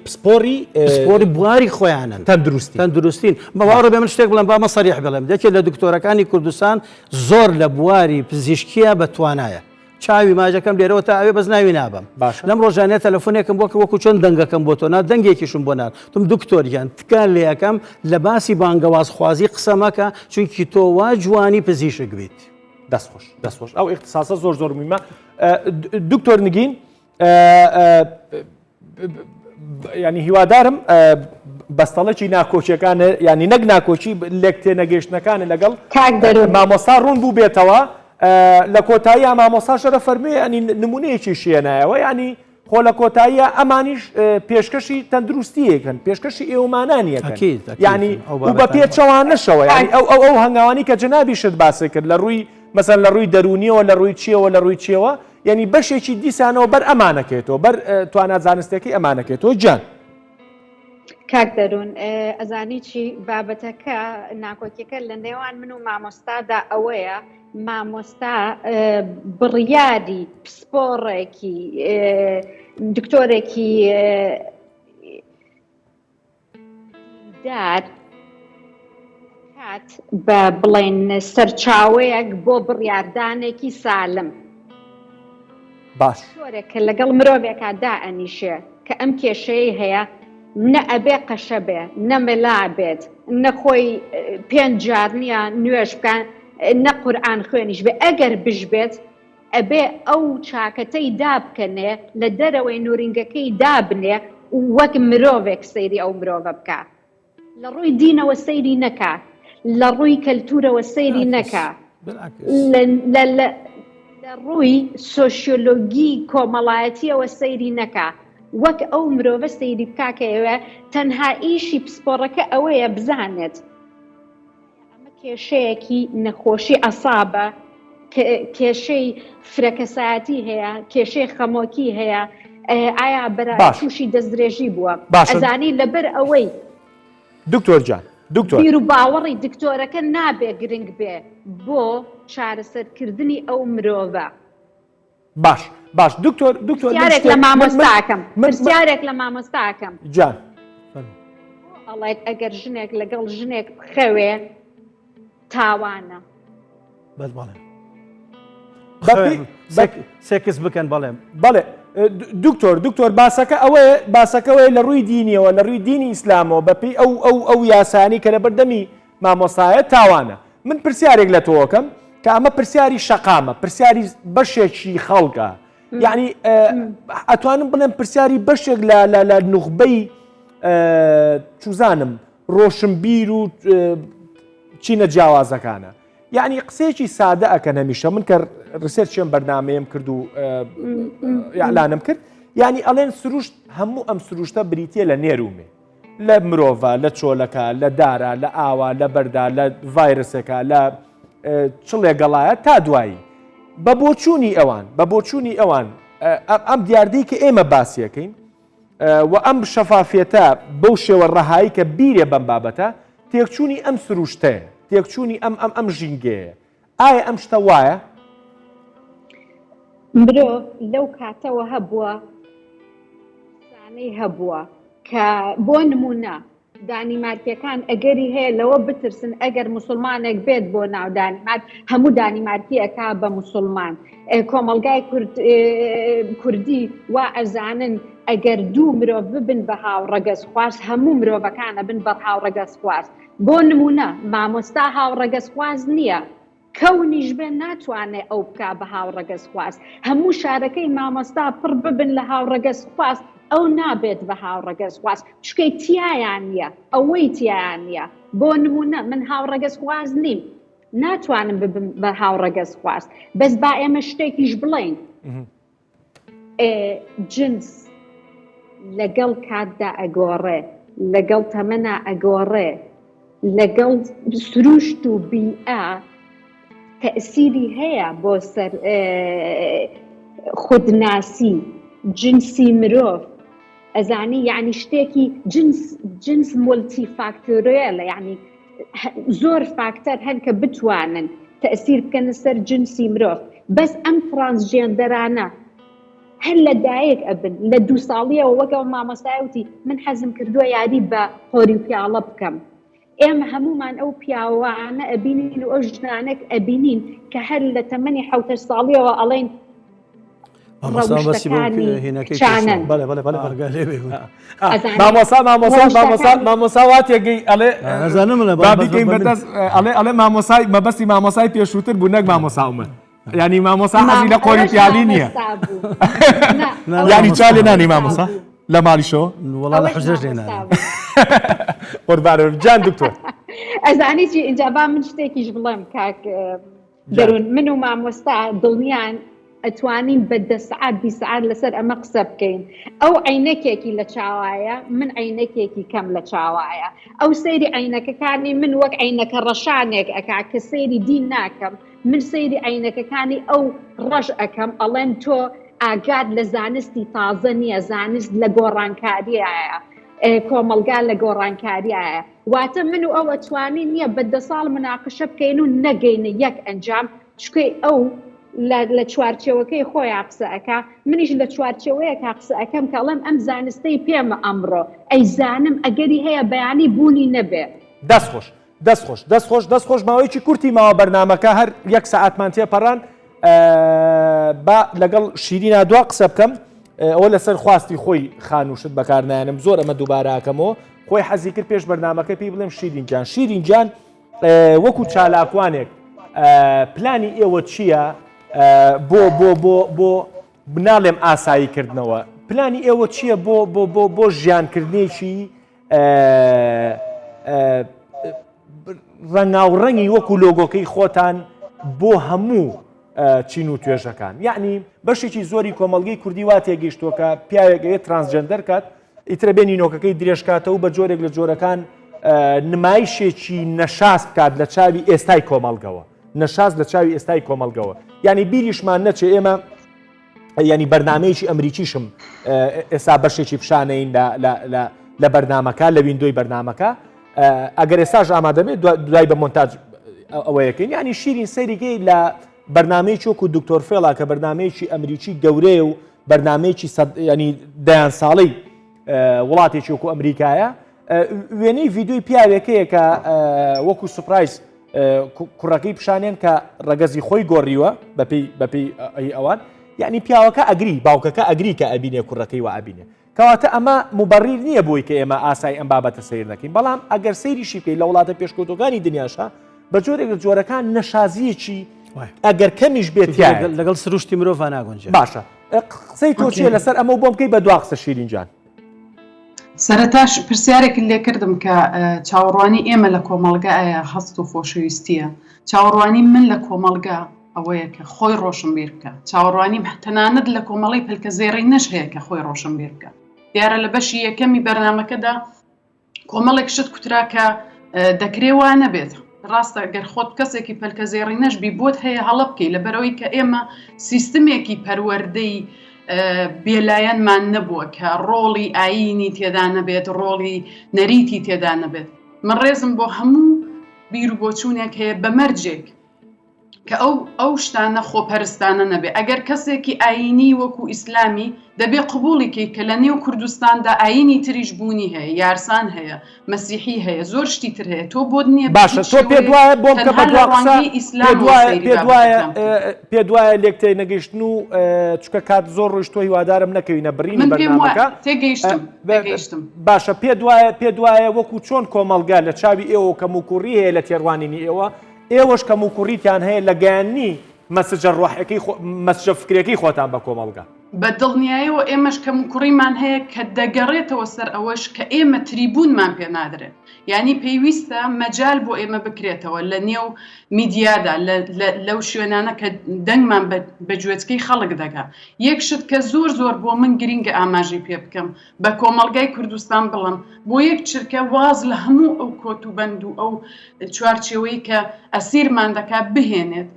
پسپۆری پسپۆری بواری خۆیانن تەندروستی تەندروستین بەواڕە بێ من شتێک بڵێم با مە سەریح بڵێم یەکێ لە دکتۆرەکانی کوردستان زۆر لە بواری پزیشکیە بە توانایە. چاوی ماجەکەم لێرەوە تا ئەوێ بەس ناوی نابەم باشە. لەم ڕۆژانە تەلەفۆنێکم بۆ کرد وەکو چۆن دەنگەکەم بۆ تۆ نارد دەنگێکیشم بۆ نارد وتم دکتۆر گیان تکا لێ ئەکەم لە باسی بانگەوازخوازی قسە مەکە چونکی تۆ وا جوانی پزیشک بیت. دەست خۆش دەست خۆش ئەو ئیختیساسە زۆر زۆر مهمە دکتۆر نگین ینی هیوادارم بەستەڵێکی ناکۆکیەکان ینی نەک ناکۆکی لێک تێنەگەیشتنەکانە لەگەڵ مامۆستا ڕوون بوو بێتەوە لە کۆتاییە مامۆستا شەرە فەرمی ینی نمونەیەکی شێنایەوە ینی خۆ لە کۆتاییە ئەمانیش پێشکەشی تەندروستیەکەن پێشکەشی ئێوەمانانیەکەن ینی بە پێچەوانەشەوە ینی ئەو ئەو ئەو هەنگاوانی کە جەنابیشت باسی کرد لە ڕووی مەسەن لە ڕووی دەرونیەوە لە ڕووی چیەوە لە ڕووی چیەوە یعنی بەشێکی دیسانەوە بەر ئەمانەکەێتەوە بەر توانا زانستەکەی ئەمانەکەێتەوە گیان. کاک دەروون ئەزانی چی بابەتەکە ناکۆکیەکە لە نێوان من و مامۆستادا ئەوەیە مامۆستا بڕیاری پسپۆڕێکی دکتۆرێکی دیندار کات بە بڵێن سەرچاوەیەک بۆ بڕیاردانێکی سالم. باش. دکتۆرێک کە لەگەڵ مرۆڤێکا دائەنیشێ کە ئەم کێشەیەی هەیە نە ئەبێ قەشە بێ نە مەلا بێت نە خۆی پێنج جار نییە نوێژ بکا نە قورئان خوێنیش بێ ئەگەر بشبێت ئەبێ ئەو چاکەتەی دابکەنێ لە دەرەوەی نورینگەکەی دابنێ و وەک مرۆڤێک سەیری ئەو مرۆڤە بکا لە ڕووی دینەوە سەیری نەکا لە ڕووی کەلتورەوە سەیری نەکا لە ڕووی سۆشیۆلۆگی کۆمەڵایەتیەوە سەیری نەکا وەک ئەو مرۆڤە سەیری بکا کە ئەوێ تەنها ئیشی پسپۆڕەکە ئەوەیە بزانێت ئەمە کێشەیەکی نەخۆشی عەسابە، کێشەی فرەکەسایەتی هەیە، کێشەی خەمۆکی هەیە، ئایا بەرا باش. تووشی دەستدرێژی بووە؟ باشە. ئەزانی لەبەر ئەوەی دکتۆر جان دکتۆر. بیر و باوەڕی دکتۆرەکە نابێ گرنگ بێ بۆ چارەسەرکردنی ئەو مرۆڤە. باش باش دکتۆر دکتۆر من پرسیارێک شتێک لە من من مامۆستا ئەکەم من من پرسیارێک لە مامۆستا ئەکەم جان فەرموو. بۆ ئەڵێت ئەگەر ژنێک لەگەڵ ژنێک بخەوێ تاوانە؟ بەس بەڵێ بەپێی بە سێکس بکەن بەڵێ. بەڵێ دکتۆر دکتۆر باسەکە ئەوەیە باسەکەوەیە لە ڕووی دینیەوە لە ڕووی دینی ئیسلامەوە بەپێی ئەو ئەو ئەو یاسانی کە لەبەردەمی مامۆستایە تاوانە. من پرسیارێک لە تۆ ئەکەم کە ئەمە پرسیاری شەقامە، پرسیاری بەشێکی خەڵکە. یعنی ئەتوانم بڵێم پرسیاری بەشێک لە لە لە نوخبەی چوزانم ڕۆشنبیر و چینە جیاوازەکانە. یعنی قسەیەکی سادە ئەکەن هەمیشە من کە research یم بەرنمەیەم کرد و ئیعلانم کرد یعنی ئەڵێن سروشت هەموو ئەم سروشتە بریتە لە نێر و مێ. لە مرۆڤە، لە چۆلەکە، لە دارە، لە ئاوە، لە بەردە، لە ڤایرسێکە، لە چڵێ گەڵایە تا دوایی. بە بۆچوونی ئەوان، بە بۆچوونی ئەوان ئەم دیاردەی کە ئێمە باسیەکەین و ئەم شەفافیەتە بەو شێوە ڕەهایی کە بیرێ بەم بابەتە، تێکچوونی ئەم سروشتەیە، تێکچوونی ئەم ئەم ئەم ژینگەیە. ئایا ئەم شتە وایە؟ مرۆڤ لەو کاتەوە هەبووە قسانەی هەبووە کە بۆ نمونە دانیمارکیەکان ئەگەری هەیە لەوە بترسن ئەگەر موسڵمانێک بێت بۆ ناو دانیمارک هەموو دانیمارکی ئەکا بە موسڵمان کۆمەڵگای کورد کوردی وا ئەزانن ئەگەر دوو مرۆڤ ببن بە هاوڕەگەزخواز هەموو مرۆڤەکان ئەبن بە هاوڕەگەزخواز بۆ نمونە مامۆستا هاوڕەگەزخواز نییە کەونیش بێ ناتوانێ ئەو بکا بە هاوڕەگەزخواز هەموو شارەکەی مامۆستا پڕ ببن لە هاوڕەگەزخواز ئەو نابێت بە هاوڕەگەزخواز چکەی تیایان نییە ئەوەی تیایان نییە بۆ نمونە من هاوڕەگەزخواز نیم ناتوانم ببم بە هاوڕەگەزخواز بەس با ئێمە شتێکیش بڵێین جنس لەگەڵ کاتدا ئەگۆڕێ، لەگەڵ تەمەنا ئەگۆڕێ، لەگەڵ سروشت و بیئە تەئسیری هەیە بۆ سەر خودناسی جنسی مرۆڤ ئەزانی یعنی شتێکی جنس جنس multifactorial ە یعنی زۆر فاکتەر هەن کە بتوانن تەئسیر بکەنە سەر جنسی مرۆڤ بەس ئەم transgender انە هەر لە دایک ئەبن لە دوو ساڵیەوە وەک ئەو مامۆستایە وتی من حەزم کردووە یاری بە قۆری و پیاڵە بکەم ئێمە هەموومان ئەو پیاوانە ئەبینین و ئەو ژنانەک ئەبینین کە هەر لە تەمەنی حەوتەش ساڵیەوە ئەڵێن. ڕەوشتەکانی کچانەن. مامۆسا مامۆسا مامۆسا مامۆسا وا تێگەی ئەڵێ با بیکەین بەدەست ئەڵێ ئەڵێ مامۆسای مەبەستی مامۆسای پێشووتر بوو نەک مامۆسا عومەر یعنی مامۆسا حەزی لە قۆری پیالی نییە یعنی چا لێ نانی مامۆسا لە ماڵیشەوە وەڵا لە حوجرەش لێ نانی قوربانم جان دکتۆر ئەزانی چی ئینجا با من شتێکیش بڵێم کاک دەروون من و مامۆستا دڵنیان ئەتوانین بە دە سەعات 20 سەعات لەسەر ئەمە قسە بکەین ئەو عینەکێکی لە چاوایە من عینەکێکی کەم لە چاوایە ئەو سەیری عینەکەکانی من وەک عینەکە ڕەشانێک ئەکا کە سەیری دین ناکەم من سەیری عینەکەکانی ئەو ڕەش ئەکەم ئەڵێن تۆ ئاگات لە زانستی تازە نییە زانست لە گۆڕانکاریایە کۆمەڵگا لە گۆڕانکاریایە واتە من و ئەو ئەتوانین نییە بە دە ساڵ مناقشە بکەین و نەگەینە یەک ئەنجام چکەی ئەو لە چوارچێوەکەی خۆیان قسە ئەکا منیش لە چوارچێوەیەکا قسە ئەکەم کە ئەڵێم ئەم زانستەی پێمە ئەمڕۆ ئەیزانم ئەگەری هەیە بەیانی بوونی نەبێ. دەست خۆش دەست خۆش دەست خۆش دەست خۆش ماوەیەکی کورتی ماوە بەرنامەکە هەر یەک سەعاتمان تێپەڕان با لەگەڵ شیرینا دوا قسە بکەم ئەوە لەسەر خواستی خۆی خانوشت بەکارنایەنم زۆر ئەمە دووباراکەمەوە خۆی حەزی کرد پێش بەرنمەکە پێی بڵێم شیرین گیان شیرین گیان وەکو چالاکوانێک پلانی ئێوە چییە بۆ بۆ بۆ بۆ بناڵێم ئاسایی کردنەوە پلانی ئێوە چییە بۆ بۆ بۆ بۆ ژیانکردنێکی ڕەنگاوڕەنگی وەکو لۆگۆکەی خۆتان بۆ هەموو چین و توێژەکان یعنی بەشێکی زۆری کۆمەڵگەی کوردی وا تێگەیشتووە کە پیاوێک ئەوێ transgender کات ئیترە بێ نینۆکەکەی درێژکاتەوە بە جۆرێک لە جۆرەکان نمایشێکی نەشاز بکات لە چاوی ئێستای کۆمەڵگەوە نەشاز لە چاوی ئێستای کۆمەڵگەوە یعنی بیریشمان نەچێ ئێمە ینی بەرنمەیەکی ئەمریکیشم ئێستا بەشێکی پیشانەین لە بەرنمەکە لە window ی بەرنمەکە ئەگەر ئێستاش ئامادەبێت دوای بە مۆنتاج ئەوەیەکەین ینی شیرین سەیریگەی لە بەرنمەی چۆک و دکتۆر فێڵا کە بەرنمەیەکی ئەمریکی گەورەیە و بەرنمەیەکی ینی دەیان ساڵی وڵاتێکی وەکو ئەمریکایە وێنەی ڤیددیوی پیاوێکەیە کە وەکو surprise کوڕەکەی پیشانێن کە ڕەگەزی خۆی گۆڕیوە بەپی بەپی ئەوان یعنی پیاوەکە ئەگری باوکەکە ئەگری کە ئەبینێ کوڕەکەی و ئەبینێ کەواتە ئەمە موبەڕیر نییە بۆی کە ئێمە ئاسای ئەم بابەتە سەیر نەکەین بەڵام ئەگەر سەیریشی بکەیت لە وڵاتە پێشکەوتوەکانی دنیاشا بە جۆرێک لە جۆرەکان نەشازیەکی ئەگەر کەمیش بێت لەگەڵ سروشتی مرۆڤ ناگونجێت باشە قسەی تۆ چیە لەسەر ئەمە بۆم بکەی بە دوا قسە شیرین جان. سەرەتاش پرسیارێکت لێ کردم کە چاوەڕوانی ئێمە لە کۆمەڵگە ئایا هەست و خۆشەویستیە چاوەڕوانی من لە کۆمەڵگە ئەوەیە کە خۆی ڕۆشنبیر بکە چاوەڕوانیم تەنانەت لە کۆمەڵی پەلکە زێڕینەش هەیە کە خۆی ڕۆشنبیر بکە دیارە لە بەشی یەکەمی بەرنمەکەدا کۆمەڵێک شت کوترا کە دەکرێ وا نەبێت ڕاستە گەر خۆت کەسێکی پەلکە زێڕینەش بی بۆت هەیە هەڵە بکەی لەبەرەوەی کە ئێمە سیستمێکی پەروەردەی بێلایەنمان نەبووە کە ڕۆڵی ئایینی تێدا نەبێت ڕۆڵی نەریتی تێدا نەبێت من ڕێزم بۆ هەموو بیر و بۆچوونێک هەیە بە مەرجێک کە ئەو ئەو شتانە خۆپەرستانە نەبێ ئەگەر کەسێکی ئایینی وەکو ئیسلامی دەبێ قبوڵی کەی کە لە نێو کوردستاندا ئایینی تریش بوونی هەیە یارسان هەیە مەسیحی هەیە زۆر شتی تر هەیە تۆ بۆت نییە بە باشە هیچ تۆ پێت شێوەیەک وایە بۆم کە تەنها بە لە دوا قسە ڕوانگەی پێت ئیسلامەوە وایە سەیری پێت وایە بابەتەکان بکەی پێت وایە لێک تێنەگەیشتن و چونکە کات زۆر ڕۆیشتووە هیوادارم نەکەوینە بڕینی من پێم وایە بەرنامەکە تێگەیشتم تێگەیشتم باشە پێت وایە پێت وایە وەکو چۆن کۆمەڵگە لە چاوی ئێوە کەموکوڕی هەیە لە تێڕوانینی ئێوە ئێوەش کەموکوڕیتان هەیە لە گەیاندنی message ە ڕۆحەکەی message ە فکرەکەی خۆتان بە کۆمەڵگە. بە دڵنیایەوە ئێمەش کەموکوڕیمان هەیە کە دەگەڕێتەوە سەر ئەوەش کە ئێمە تریبوونمان پێ نادرێت. یانی پێویستە مەجال بۆ ئێمە بکرێتەوە لە نێو میدیادا، لەو شوێنانە کە دەنگمان بە گوێچکەی خەڵک دەگا. یەک شت کە زۆر زۆر بۆ من گرینگە ئاماژەی پێ بکەم، بە کۆمەڵگای کوردستان بڵێم، بۆ یەک چرکە واز لە هەموو ئەو کۆت و بەند و ئەو چوارچێوەی کە ئەسیرمان دەکات بهێنێت،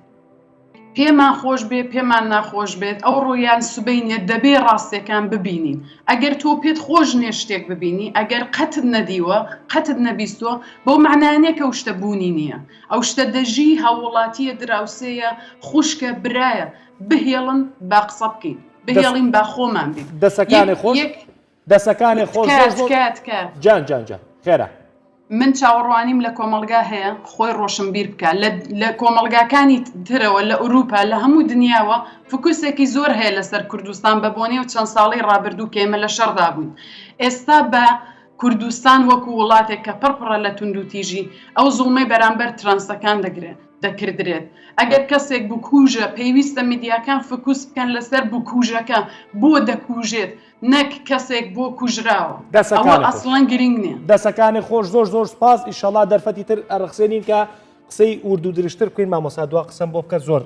پێمان خۆش بێ پێمان ناخۆش بێت ئەوڕۆ یان سبەینێ دەبێ ڕاستیەکان ببینین ئەگەر تۆ پێت خۆش نیە شتێک ببینی ئەگەر قەتت نەدیوە قەتت نەبیستوە بەو مەعنایە نیە کە ئەو شتە بوونی نیە ئەو شتە دەژی هاووڵاتیە دراوسێیە خوشکە برایە بهێڵن با قسە بکەین بهێڵین با خۆمان بین دەسەکانێ خۆش دەسەکانێ خۆش تکایە تکایە تکایە جان جان جان خێرا. من چاوەڕوانیم لە کۆمەڵگا هەیە خۆی ڕۆشنبیر بکا لە کۆمەڵگاکانی ترەوە لە ئوروپا لە هەموو دنیاوە فکوسێکی زۆر هەیە لەسەر کوردستان بە بۆنەی و چەند ساڵەی ڕابردوو کە ئێمە لە شەڕدا بووین ئێستا بە کوردستان وەکو وڵاتێک کە پڕ پڕە لە توندوتیژی ئەو زوڵمەی بەرامبەر ترانسەکان دەگرێت دەکردرێت ئەگەر کەسێک بکوژە پێویستە میدیاکان فکوس بکەن لەسەر بکوژەکە بۆ دەکوژێت نەک کەسێک بۆ کوژراوە ئەوە ئەسڵەن گرنگ نیە. دەسەکانت خۆش زۆر زۆر سوپاس ئیشەڵا دەرفەتی تر ئەڕەخسێنین کە قسەی ورد و درشتر بکەین مامۆستا دوا قسەم بۆ بکە زۆر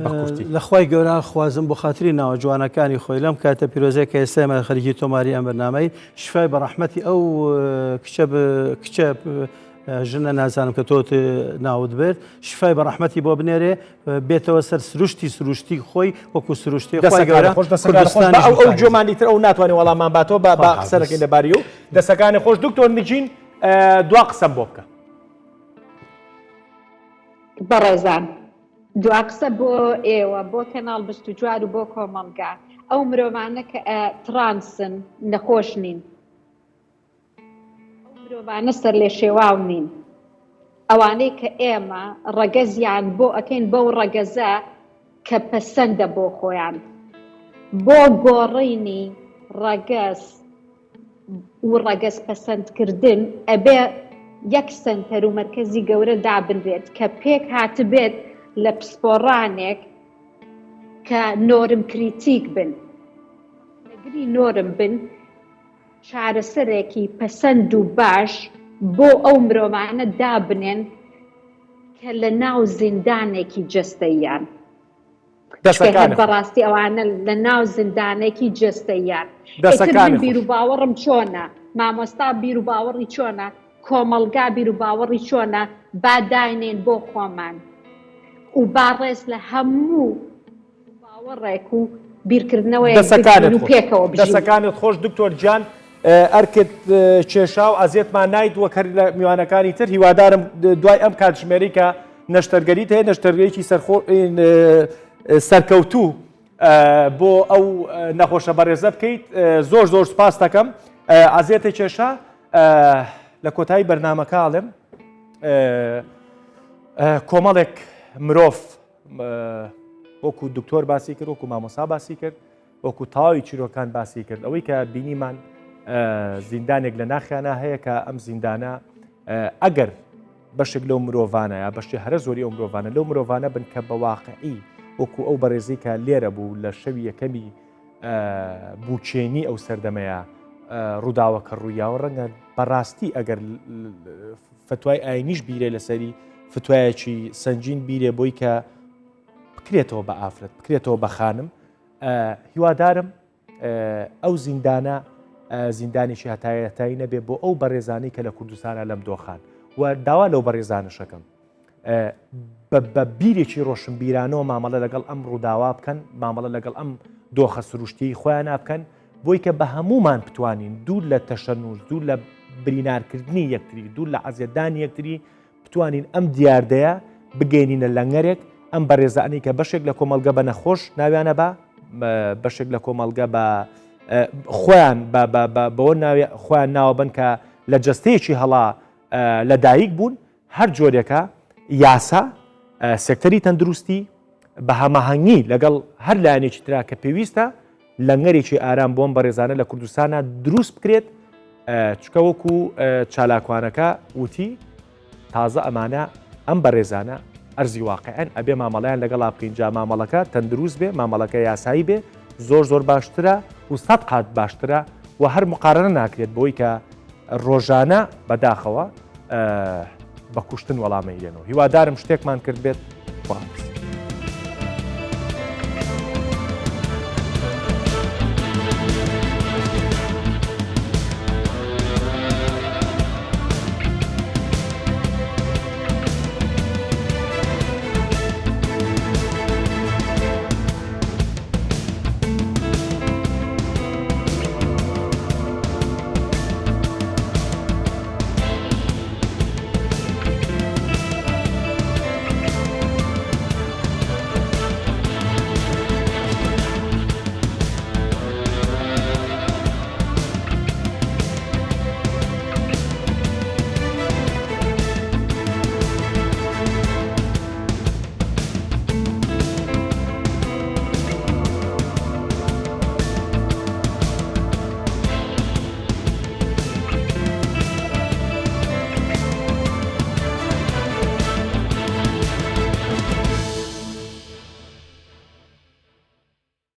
بە کورتی. لە خوای گەورە خوازم بۆ خاتری ناوە جوانەکانی خۆی لەم کاتە پیرۆزەی کە ئێستا ئێمە خەریکی تۆماری ئەم بەرنامەی شفای بە ڕەحمەتی ئەو کچە کچە ژنە نازانم کە تۆ ناوت برد شفای بە ڕەحمەتی بۆ بنێرێ بێتەوە سەر سروشتی سروشتی خۆی وەکو سروشتی خوای گەورە خۆش دەسەکانی خۆش ئەو جۆمانی تر ئەو ناتوانێت وەڵامان باتەوە بە با قسەرەکەی لەباری و دەسەکانی خۆش دکتۆر نگین دوا قسەم بۆ بکە. بەڕێزان دوا قسە بۆ ئێوە بۆ کەناڵ 24 و بۆ کۆمەڵگا ئەو مرۆڤانە کە ترانسن نەخۆش نین ئەو مرۆڤانە سەرلێشێواو نین. ئەوانەی کە ئێمە ڕەگەزیان بۆ ئەکەین بەو ڕەگەزە کە پەسەندە بۆ خۆیان. بۆ گۆڕینی ڕەگەز و ڕەگەز پەسەندکردن ئەبێ یەک سەنتەر و مەرکەزی گەورە دابنرێت کە پێک هاتبێت لە پسپۆڕانێک کە نۆرم کریتیک بن، ڕەخنەگری نۆرم بن، چارەسەرێکی پەسەند و باش بۆ ئەو مرۆڤانە دابنێن کە لە ناو زیندانێکی جەستەییان. چونکە هەر بەڕاستی ئەوانە لە ناو زیندانێکی جەستەییان. ئیتر من بیروباوەڕم چۆنە، مامۆستا بیروباوەڕی چۆنە، کۆمەڵگا بیروباوەڕی چۆنە، با داینێین بۆ خۆمان و با ڕێز لە هەموو باوەڕێک و بیرکردنەوەیەک بگرین و پێکەوە بژین. دەسەکانت خۆش دکتۆر گیان ئەرکت کێشا و ئەزیەتمان نایت وەک هەر لە میوانەکانی تر هیوادارم دوای ئەم کاتژمێری کە نەشتەرگەریت هەیە نەشتەرگەریی سەرخۆ سەرکەوتوو بۆ ئەو نەخۆشە بەڕێزە بکەیت زۆر زۆر سپاس دەکەم ئازیەتە کێشا لە کۆتایی بەرنمەکە ئاڵێم کۆمەڵێک مرۆڤ وەکو دکتۆر باسی کرد وەکو مامۆسا باسی کرد وەکو تەواوی چیرۆکان باسی کرد ئەوەی کە بینیمان زیندانێک لە ناخیانە هەیە کە ئەم زیندانە ئەگەر بەشێک لەو مرۆڤانە یا بەشی هەرە زۆری ئەو مرۆڤانە لەو مرۆڤانە بن کە بە واقعی وەکو ئەو بەڕێزی کە لێرە بوو لە شەوی یەکەمی بوچێنی ئەو سەردەمەیە ڕووداوەکە ڕوویاوە ڕەنگە بەڕاستی ئەگەر فتوای ئاینیش بیرێ لەسەری فتوایەکی سەنگین بیرێ بۆی کە بکرێتەوە بە ئافرەت بکرێتەوە بە خانم هیوادارم ئەو زیندانە زیندانێکی هەتایەتایی نەبێ بۆ ئەو بەڕێزانی کە لە کوردستانە لەم دۆخان و داوا لەو بەڕێزانشەکەم بە بیرێکی ڕۆشنبیرانەوە مامەڵە لەگەڵ ئەم ڕووداوا بکەن مامەڵە لەگەڵ ئەم دۆخە سروشتی خۆیان بکەن بۆی کە بە هەمومان بتوانین دوور لە تەشەنوز دوور لە برینارکردنی یەکتری دوور لە عەزیەتدانی یەکتری بتوانین ئەم دیاردەیە بگەینینە لەنگەرێک ئەم بەڕێزانی کە بەشێک لە کۆمەڵگە بە نەخۆش ناویانە بە بەشێک لە کۆمەڵگە بە خۆیان بەوە ناوی خۆیان ناوە بن کە لە جەستەیەکی هەڵا لە دایک بوون هەر جۆرێکە یاسا سێکتەری تەندروستی بە هەماهەنگی لەگەڵ هەر لایەنێکی ترا کە پێویستە لەنگەرێکی ئارام بۆم بەڕێزانە لە کوردستانە دروست بکرێت چکە وەکو چالاکوانەکە وتی تازە ئەمانە ئەم بەڕێزانە ئەرزی واقعن ئەبێ مامەڵیان لەگەڵا بکەین جا مامەڵەکە تەندروست بێ مامەڵەکە یاسایی بێ زۆر زۆر باشترە و سەد قات باشترە و هەر مقارنە ناکرێت بۆی کە ڕۆژانە بەداخەوە بە کوشتن وەڵامەیرێنەوە هیوادارم شتێکمان کرد بێت خواحافظ.